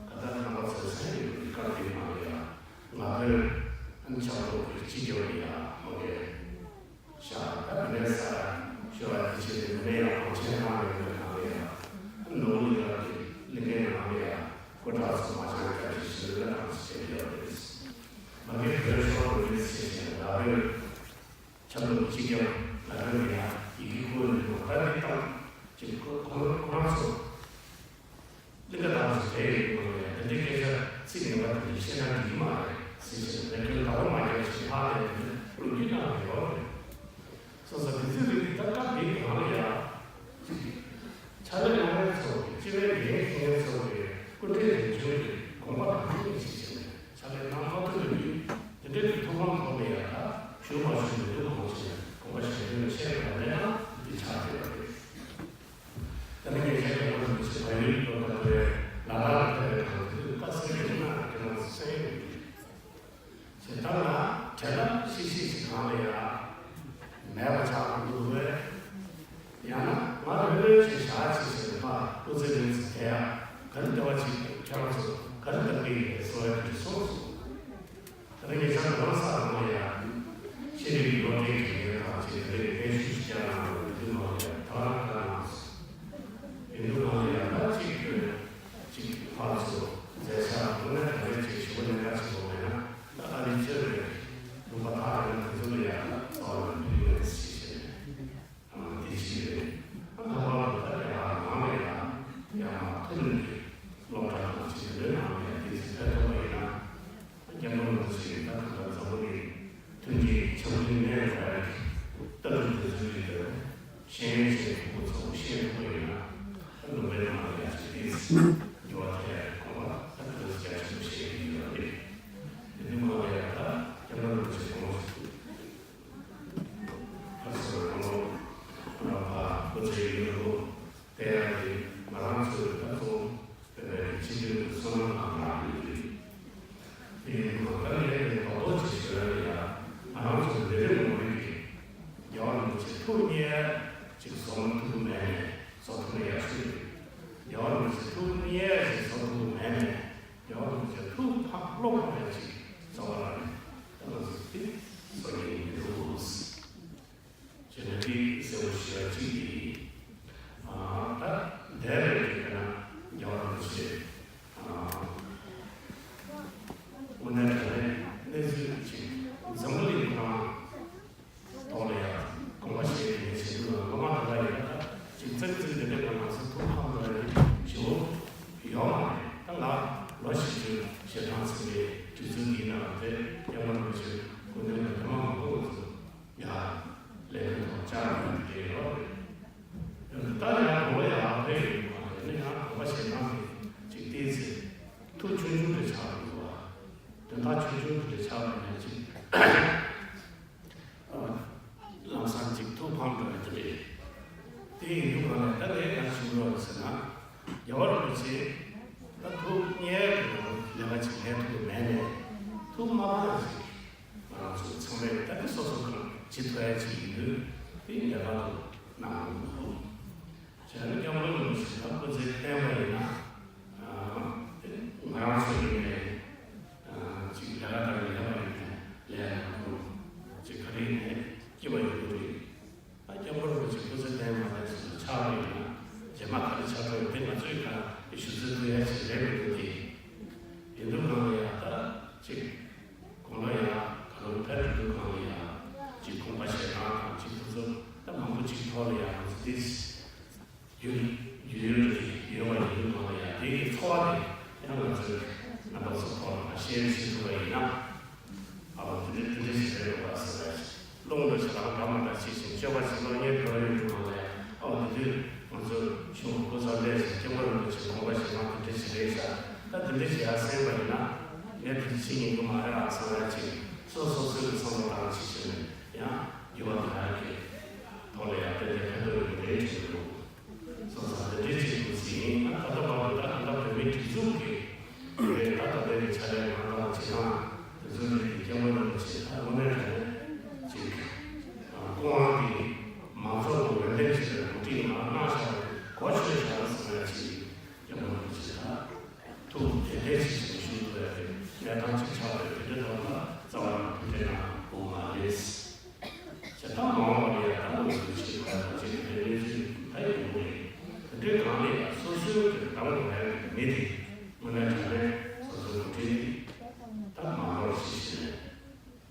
ད་ལྟ་རྣམ་པ་ཚོས་ཚན་རིག་གི་བཀའ་དྲིན་ནང་ལ་ཡང་ང་ཚོའི་ཨ་ནི་ཆབ་སྲིད་ཀྱི་སྤྱི་ཁྱབ་ལ་ཡང་མ་གིར། ཤ་ད་མི་ལས་ས་ཤོ་ཨ་ཏི་ཆེ་དེ་མི་ལས་ཡང་གོང་ཆེན་ནང་ལས་ཡོད་ནང་ལས་ཡང་ནོར་ལུག་ཡག་གི་ལས་འགན་ནང་ལས་ཡང་སྐུ་དྲག་ཚོ་མ་ཆང་རྒྱ་ཆེ་ཞིག་ལ་གང་ཞིག་བྱེད་ཡོད་རེད། མ་གི་བོད་ཤོར་བའི་མི་ཚེ་ཞིག་ལ་བོད་ཆབ་སྲིད་སྤྱི་ཁྱབ་ལ་བོད་ཡང་ཡི་གེ་ཁོ་ནས་ཁོ་ད་ནི་བཏང་ཅིག་ཁོ་ཁོ་ཁོ་རང་ཚོ། གླིང་ག་དང་སུ་དེ་ཡོད་དགོས་ཡོད་དེ་འདྲའི་སྐད་ཆ་ཚིག་ངན་པ་དེ་འདྲ་བཤད་ན་འགྲིག་གི་མ་རེད་ཟེར་བྱས་ནས་ཁྱོད་ཟླ་བ་མ་བརྒྱབ་བྱས་ཕར་ལས་དེ་ལོ་རྒྱུས་ནང་ལ་ཡོད་རེད། སོ་སོ་དེ་ཚོའི་རིགས་ད་སྐབས་འདིའི་གང་ལ་ཡ། ཕྱག་ལས་གནང་མཁན་ཚོ་གི་སྤྱི་པའི་འགན་འཁྱེར་མཁན་ཚོ་གི་སྐུ་ཕྲེང་རིམ་བྱོན་གྱི་དགོངས་པ་གང་ཡིན་ཞིག་བྱས་ནས་ཕྱག་ལས་གནང་མ་ཐུབ་པའི་རྒྱུ་དེ་འདྲའི་གི་ཐུགས་ཕམ་ཐོག་ནས་ཡ་ད་ཞུ་མ་ཞུ་མི་འདུག་གོང་ཆེན་དགོངས་པ་བཞེས་དོན་ཆེ་བ་མེད་ན་འདི་ཆགས་བསྡད་པ་རེད། ད་ནི་ངས་བཤད་པའི་ནང་དུ་ཆེ་བ་ཡོད་ཡོད་པ་དང་བའི་ལ་དྭགས་ལ་ཕེབས་པའི་ནང་དུ་བཀའ་སྩལ་གྱི་ན་དེ་ནང་གསན་ཡོད་ཀྱི་ཞེ་ད་ལ་བྱས་ན་ཤི་ཤི་ཞིག་གང་ལ་ཡ་མེད་པ་ཆགས་འདུག་བས། ཡང་ན་ང་རེ་རེ་ཞིག་བཞག་ཅིག་ཟེར་ནས་ཕ་སྐུ་ཚེ་རིང་ཚེ་དེ་ཡ་ག་རེ་བདེ་བ་ཅིག་ཁྱེད་རང་ཚོ་ག་རེ་གཏོང་གི་ཡོད་གསོལ་བ་དེ་གསུངས་སོང་། ད་ལྟ་ངེད་ཅག་རང་ས་ནང་ལ་ཡང་ཤེས་རིག་སློབ་གྲྭའི་དགེ་རྒན་དང་བཅས་པའི་སྤེལ་ཤུགས་ཤིག་བསྐྱངས་གནང་བ་འདི་ནང་ལ་ཡང་དེ་བ་རང་བཀའ་གནང་སོང་། ཡིན་འདུག་ནང་ལ་ཡང་ད་གཅིག་ཁྱོད་ཅིག་ཕར་ཚུར་མཛད་བྱ་དངོས་གནས་ད་རེས་ཅིག་ཞུ་བ་ལས་ཀ་ཅིག་འོང་བས་ན་ད་ཨ་རི་ཚོས་རེད་ལུང་པ་ད་རེད་ན་དེ་ཚོ་ལ་ཡང་ད་རྩ་བ་ལ་འདུས་དགོས་ཞེས་བཤད་ནས། དེ་བཞིན་རེད། ཨ་ནི་ལྷག་པར་དུ་ད་རྒྱ་གར་ནང་ལ་ཡང་ཡང་མཐོ་རིམ་གྱི་སློབ་གྲྭ་དང་བཅས་པའི་ནང་ལ་ཡང་དེ་ཚོ་ཕེབས་ཐུབ་པ་ཡིན་ན། སྐྱབས་མགོན་རིན་པོ་ཆེ་ད་གང་ལྟར་འཛམ་བུ་གླིང་མཐུན་སྒྲིལ་འཆམ་མཐུན་གནས་དགོས་རེད། ལྟ་གྲུབ་དེ་ཚོའི་རིགས་དེ་ཤེས་ཡོན་ཅན་ཕྲུ་གུ་ཚོ་ཤེས་ཐུབ་པ་ཡིན་ན། ད་ལུང་པའི་ནང་ལ་ཡང་ཅིག་དེ་འགྱུར་བ་ཐེབས་ཡག་གི་དགོངས་པ་ད་གང་ལྟར་རྒྱ་ཆེན་པོ་བཞེས་ཀྱི་ཡོད་རེད། དེ་འདུག་གང་ལ་ཡང་ད་སྐྱབས་མགོན་རིན་པོ་ཆེ་དགོངས་པ་ཞུ། ཨ་ཚོ་རང་ལོ་རང་ཕ་སྐུ་ཚེ་ཡུན་རིང་པོ་བསྟན་ཡག་དེ་ང་རང་ཚོའི་ད་གཙོ་བོ་བོད་པའི་སྤྱི་འཐུས་ཀྱི་བསོད་ནམས་དང་འབྲེལ་བ་ཡོད་དུས། དེ་ཡིན་དུས་ད་ངས་ངས་རྡོག་རྡོག་ཅིག་ཞུ་ཡག་ལ་ཡ་ང་རང་ཚོའི་འདི་རིང་ངོ་རིག་གི་རྒྱལ་བ་རིན་པོ་ཆེ་ཐུགས་མཉེས་ཅིག་བཟོ་མ་ཐུབ་ཀྱི་མེད་ནས་བཟོ་ཐུབ་ན་ཡག་ཤོས་རེད། རྒྱལ་བ་རིན་པོ་ཆེ་ཐུགས་མཉེས་ཅིག་བཟོ་ཐུབ་ཀྱི་མེད་ནས། རྒྱལ་བ་རིན་པོ་ཆེ་ཐུགས་ཕམ་བློ་ཕམ་ཡ་ཅིག་རྩ་བ་ལ་ནས་ད་ང་ཚོ་དེ་བཟོ་མཁན་ཡིན་འདུག་ཞེས་ནས་དེ་གསལ་པོ་ཞུ་ཡ་གཅིག་དེ་ཡིན། ཨ་ད་འདས་པའི་དུས་ན་རྒྱལ་བ་རིན་པོ་ཆེ་ཨ་དངོས་གནས་དྲང་གནས་གནས་ཚུལ་ཅིག་འཛམ་བུ་གླིང་ཁོ་རང་ཐོག་ལ་ཡང་དགོངས་པ་བཞེས་ནས་བྱེད་དུས་ལ་སློབ་མ་དེ་འདྲ་ཡོད་ན་ཅིག་ཙག་ཙིག་དེ་འདྲའི་སྒང་ལ་ཚུར་ཐུགས་ཕམ་འགྲོ་ཡ་དེ་ཞེ་པོ་ཡོད་མ་རེད། ད་ང་ལོ་བཞི་བཅུ་ཞེ་གྲངས་ཟིན་པའི་དུས་ཚོད་འདིའི་ནང་དེ་སྐྱབས་མགོན་རིན་པོ་ཆེ་སྐུ་མདུན་ལ་ཐེངས་མ་མང་པོ་ང་ཚོ་ཡ་ལས་དོན་ཐོག་བཅར་ཡོང་གི་ཡོད་རེད། ད་ཡང་དགོངས་པ་ཡག་རེད་ཡོད་མ་རེད། ནི་ཡང་དགོངས་པ་བཞེས་སྟངས་དེ་ཅིག་བལྟས་ཚེ་ཐུགས་ཆུང་ཆུང་དེ་ཆགས་འདུག་བ། དོན་དག་ཆུང་ཆུང་དེ་ཆགས་པ་ཡིན་ན་ཅིག་ལམ་སང་ཅིག་ཐུགས་ཕམ་འགྲོ་ཡ་དེ་རེད། དེ་ཡིན་དུས་གང་ལ་ད་ངས་ག་རེ་ཞུ་གི་ཡོད་རེད་ཟེར་ན། རྒྱལ་བ་རིན་པོ་ཆེ་ད་ཐུགས་མཉེས་ཀྱི་ལས་ཀ་ཅིག་ལས་ཐུབ་ཀྱི་མེད་ནས་ཐུགས་མ་ཕམ་ཞིག་ང་རང་ཚོ་ཚང་མས་ད་ནི་སོ་སོ་གང་བྱེད་ཐུབ་ཡ་ཅིག་ཡིན་དུས་དེ་ངེས་པར་དུ་གནང་དགོས་འདུག་བྱས་ན་སྐྱབས་མགོན་རིན་པོ་ཆེ་ད་སྐུ་ཚེ་བརྟན་པ་ཡིན་ན། ང་རང་ཚོ་ཡིན་ནའི་ཅིག་ལས་ཀ་དང་ལས་པ་ཡིན་ནའི་ལས་ཡང་དུ་ཅིག་ག་རེ་ཡིན་ནའི་སྐྱིད་པ་ཡོང་གི་རེད། ད་སྐྱབས་མགོན་རིན་པོ་ཆེ་སྐུ་ཚེ་བརྟན་པ་དེ་ཚོ་ཆགས་པ་ཡིན་ན་རྗེས་མ་ག་རེ་ཆགས་འགྲོ་ཡོད་དེ་ང་ཚོས་གང་ཞུ་ཚོད་ཐུབ་ཡ་ཞིག་རེད་མི་འདུག་དེ་ཡིན་དུས་གང་ལ་ཡང་ད་ཅིག་དགུང་ལོ་ཡང་ག་ལོ་ཕེབས་འགྲོ་དུས་གང་ལ་ཡང་ཅིག་དགོངས་པ་བཞེས་སྟངས་དང་ཅིག་དེ་ཚོ་ད་མང་པོ་ཅིག་ཐོག་ལ་ཡང་ང་ཚོ་དེ། རྒྱུན་རྒྱུན་ ཤེས་ཤེས་ཐུབ་པ་ཡིན་ན། ཨ་འོ་དེ་འདྲ་དེ་འདྲ་ཞིག་རེད་འདུག་པ་ཟེར་བ་ཞིག་རླུང་འགྲོ་ཞིག་རང་འདྲ་མ་འདྲ་ཞིག་ཞིག་སྤྱོད་པ་ཞིག་སློབ་གཉེར་འགྲོ་ཡོད་འགྲོ་མ་ལས་ཨ་འོ་དེ་དུས་ང་ཚོ་ཆུང་ཀུ་ཚོ་ལས་ཞིག་སྐྱེ་བོ་རིན་པོ་ཆེ་དགོངས་པ་བཞེས་ན་དེ་འདྲ་ཞིག་རེད་ཤག་ད་དེ་འདྲ་ཞིག་ཡར་གསན་པ་ཡིན་ན་ངས་དེ་འདྲ་བྱེད་ཉན་གི་མ་རེད་ཨ་བསམ་ཡ་ཅིག་སོ་སོ་སོའི་བསམ་བློ་བཏང་ཞིག་བྱས་ནས་ཡང་འགྱུར་བ་མ་ཡོང་གི་ཐོག་ལ་ཡང་ཏན་ཏན་ཕན་ཐོགས་ཡོང་གི་རེད་དྲན་གི་འདུག་སོང་ཙང་དེ་འདྲའི་ཆེད་དུ་ཟིན་ཡིན་ན་ད་ལྟ་བར་དུ་ད་ད་ལྟ་བོད་མིའི་སྒྲིག་འཛུགས་ཀྱི་བོད་པའི་ད་ལྟ་བོད་ཀྱི་ཕྱག་ལས་གནང་སྟངས་བྱེད་སྟངས་དེ་ཚོའི་རིགས་ཀྱི་སྐྱབས་མགོན་རིན་པོ་ཆེ་ད་དངོས་གནས་དྲང་གནས་ཅིག་སྐུ་དབང་དེ་མང་ཚོགས་ཀྱི་འོས་འདེམས་བྱས་པའི་གོ་སྒྲིག་ནང་གནང་བཞག་པའི་གོ་ཆོད་བཞག་ཟེར་ན་ཅིག་སྐྱབས་མགོན་རིན་པོ་ཆེ་ད་ཐུགས་དད་པའི་ཆེད་དུ་ཞུ་ཐུབ་པའི་གནས་སྟངས་ཅིག་ཆགས་པའི་དེ་འདྲའི་ཐོག་ལ་རྩ་བ་ནས་ཐུགས་ཁྲལ་གནང་དགོས་མ་རེད། བྱེད་སྟངས་མང་བ་ལ་ཡང་ད་ལོ་ཡོད་ཅེས་པ་དང་ཅིག་གི་གནས་ཚུལ་ད་ཡོང་གི་རེད། དེ་འདྲའི་སྒང་ལ་ཡང་སོ་སོའི་གི་གདམ་དགོས་ཡ་གི་མི་དེ་དངོས་གནས་དྲང་གནས་སོ་སོའི་འགོ་ཁྲིད་དེ་ད་མ་འགོར་ཞིག་བྱས་ནས་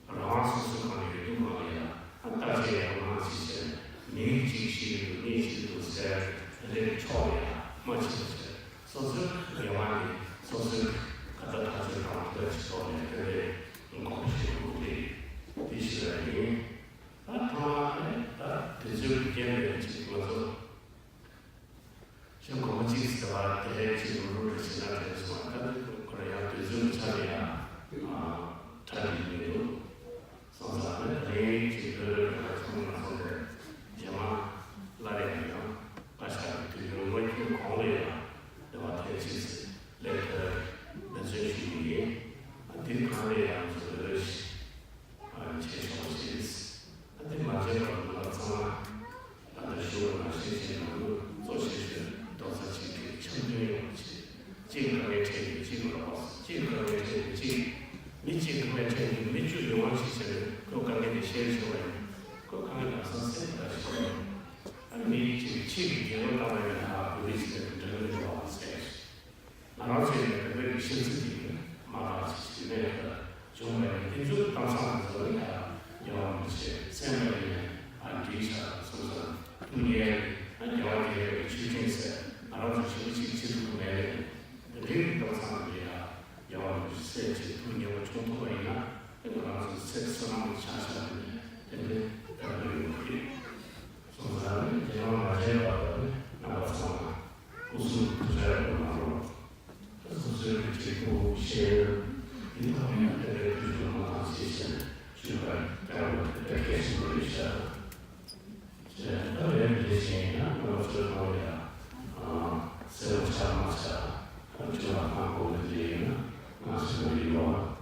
རང་དབང་སོ་སོའི་སྒང་ལ་ཡོད་དུས་སྒང་ལ་ཡང་ཨ་བརྟག་དཔྱད་ཡག་པོ་གནང་ཞིག་བྱས་ནས་མི་གཅིག་ཤི་གི་འདུག་གཉིས་ཤི་གི་འདུག་ཟེར་དེ་འདྲའི་ཕྱོགས་ལ་ཡང་མ་ཕྱིན་པ་བྱས་སོ་སོའི་འགན་དབང་དེ་སོ་སོའི་ག་ད་ཐག་གཅོད་དང་ཐུགས་རྗེ་ཆེ་ཐོག་ནས་དེ་འདྲའི་དགོངས་པ་བཞེས་དགོས་རེད། དེ་ཞིག་ལ་ཡིན། ད་ཐ་མ་ནི་ད་དུས་ཚོད་ཀྱི་རྐྱེན་པས་ཅིག་ང་ཚོ་ཞེ་དགོངས་པ་གཅིག་ཟེར་བ་དེ་ཅིག་རུ་རུ་རེ་བྱེད་ན་དྲན་སོང་བ། ད་དེ་ཁོ་ར་ཡང་དུས་ཚོད་ཀྱི་ཆ་ནས་ཡང་གྲ་སྒྲིག་མི་འདུག་སོང་ཙང་ནི་ད་རིང་ཅིག་རུ་རུ་རེ་ང་ཚོ་ང་ཚོ་འདིར་རྗེས་མ་སླར་ཡང་ཡང་བཀའ་ཤག་གི་དུས་ཡུན་མ་འཁྱོལ་གོང་ལ་ཡང་འདི་བ་ཐེངས་གཅིག་ལས་ཐོན་འབད་བརྩོན་ཞུ་གི་ཡིན། ཨ་དེ་གང་ལ་ཡང་ཚོ་རེ་རེ་བཞིན། ཨ་བྱས་ཆོག་པ་ཞིག་རེད། ཨ་དེ་མ་བྱས་པར་ང་ཚང་མ་ད་ལྟ་ཞུ་བ་ནང་བཞིན་བྱས་ན་ལུགས་གཙོ་ཆེ་ཤོས་རྡོག་རྩ་གཅིག་སྒྲིལ་འཆམ་མཐུན་ཡོང་བ་བྱེད། གཅིག་དཀའ་ངལ་འཕྲད་དུས་གཅིག་ལ་རོགས། གཅིག་དཀའ་ངལ་འཕྲད་དུས་གཅིག་མི་གཅིག་དཀའ་ངལ་འཕྲད་དུས་མི་བཅུ་ཡོང་བ་ཞིག་བྱས་ནས་ཁོའི་དཀའ་ངལ་དེ་ཤེར་བྱེད་པ་ཡིན། ཁོའི་དཀའ་ངལ་ལམ་སང་སེལ་ཐུབ་པ་ཞིག་ཡོང་། ཨ་མི་གཅིག་ཕྱིས་ཀྱི་རྒྱལ་བ་བཏང་བ་ཡིན་ན་ཨ་བོད་མི་ཞིག་ལ་འདྲ་མི་འགྲོ་བ་ཟེར། ང་རང་ཚོའི་ནས་བོད་པའི་གི་ཤེས་ཚད་ཀྱི་མ་འདང་ཅིག་ཅིག་གནས་ལ་བྱུང་བའི་དེ་ཚོའི་གཏམ་བཟང་དེ་ཚོ་ལ་ཡང་རྒྱལ་བ་རིན་པོ་ཆེ་སེམས་པ་ཡིན་ནས་ཨ་འདྲིས་ཤག་སོང་ཙང་ཐུགས་ཉེ་ཨ་རྒྱལ་བ་རྒྱལ་བའི་ཆོས་ཁྲིམས་ཟེར་ང་རང་ཚོ་ཞེ་པོ་ཅིག་བྱེད་ཐུབ་ཀྱི་མེད་རེད། དེ་འདྲའི་གི་གཏམ་བཟང་དེ་ལ་ཡང་རྒྱལ་བ་རིན་པོ་ཆེ་སེམས་ཅིག་ཐུགས་ཉེ་བོ་བྱུང་ཐུབ་པ་ཡིན་ན་ང་རང་ཚོ་ཚེ་བསོད་ནམས་ཀྱི་ཆ་བཞག་ནས་དེ་འདྲའི་དཔེ་མི་ཡོང་གི་རེད། སོང་ཙང་ནི་རྗེས་མ་མ་བྱས་པ་དང་ནི་རྣམ་པ་ཚང་མ་སྐུ་གསུང་ཐུགས་རྗེ་ཆེ་གནང་རོགས། སོ་སོའི་གི་བྱེད་སྒོ་ཤེས་ཡོན་འདི་ཐོག་ནས་དེ་འདྲའི་ཐུགས་སྦྱོང་གནང་ཞེས་བྱས་ནས་ཞུས་པ་ཡང་དེ་གལ་ཆེན་པོ་རེད་ཤག་ཅེས་ད་རེས་འདི་བཞིན་ཡང་རྣམ་པ་ཚོའི་ནང་ལ་ཡང་གསལ་པོ་ཆགས་མ་ཆགས་དྲི་བ་གང་དགོས་ཀྱི་ཡོད་ན་ང་ཚོ་ལ་ཡོད།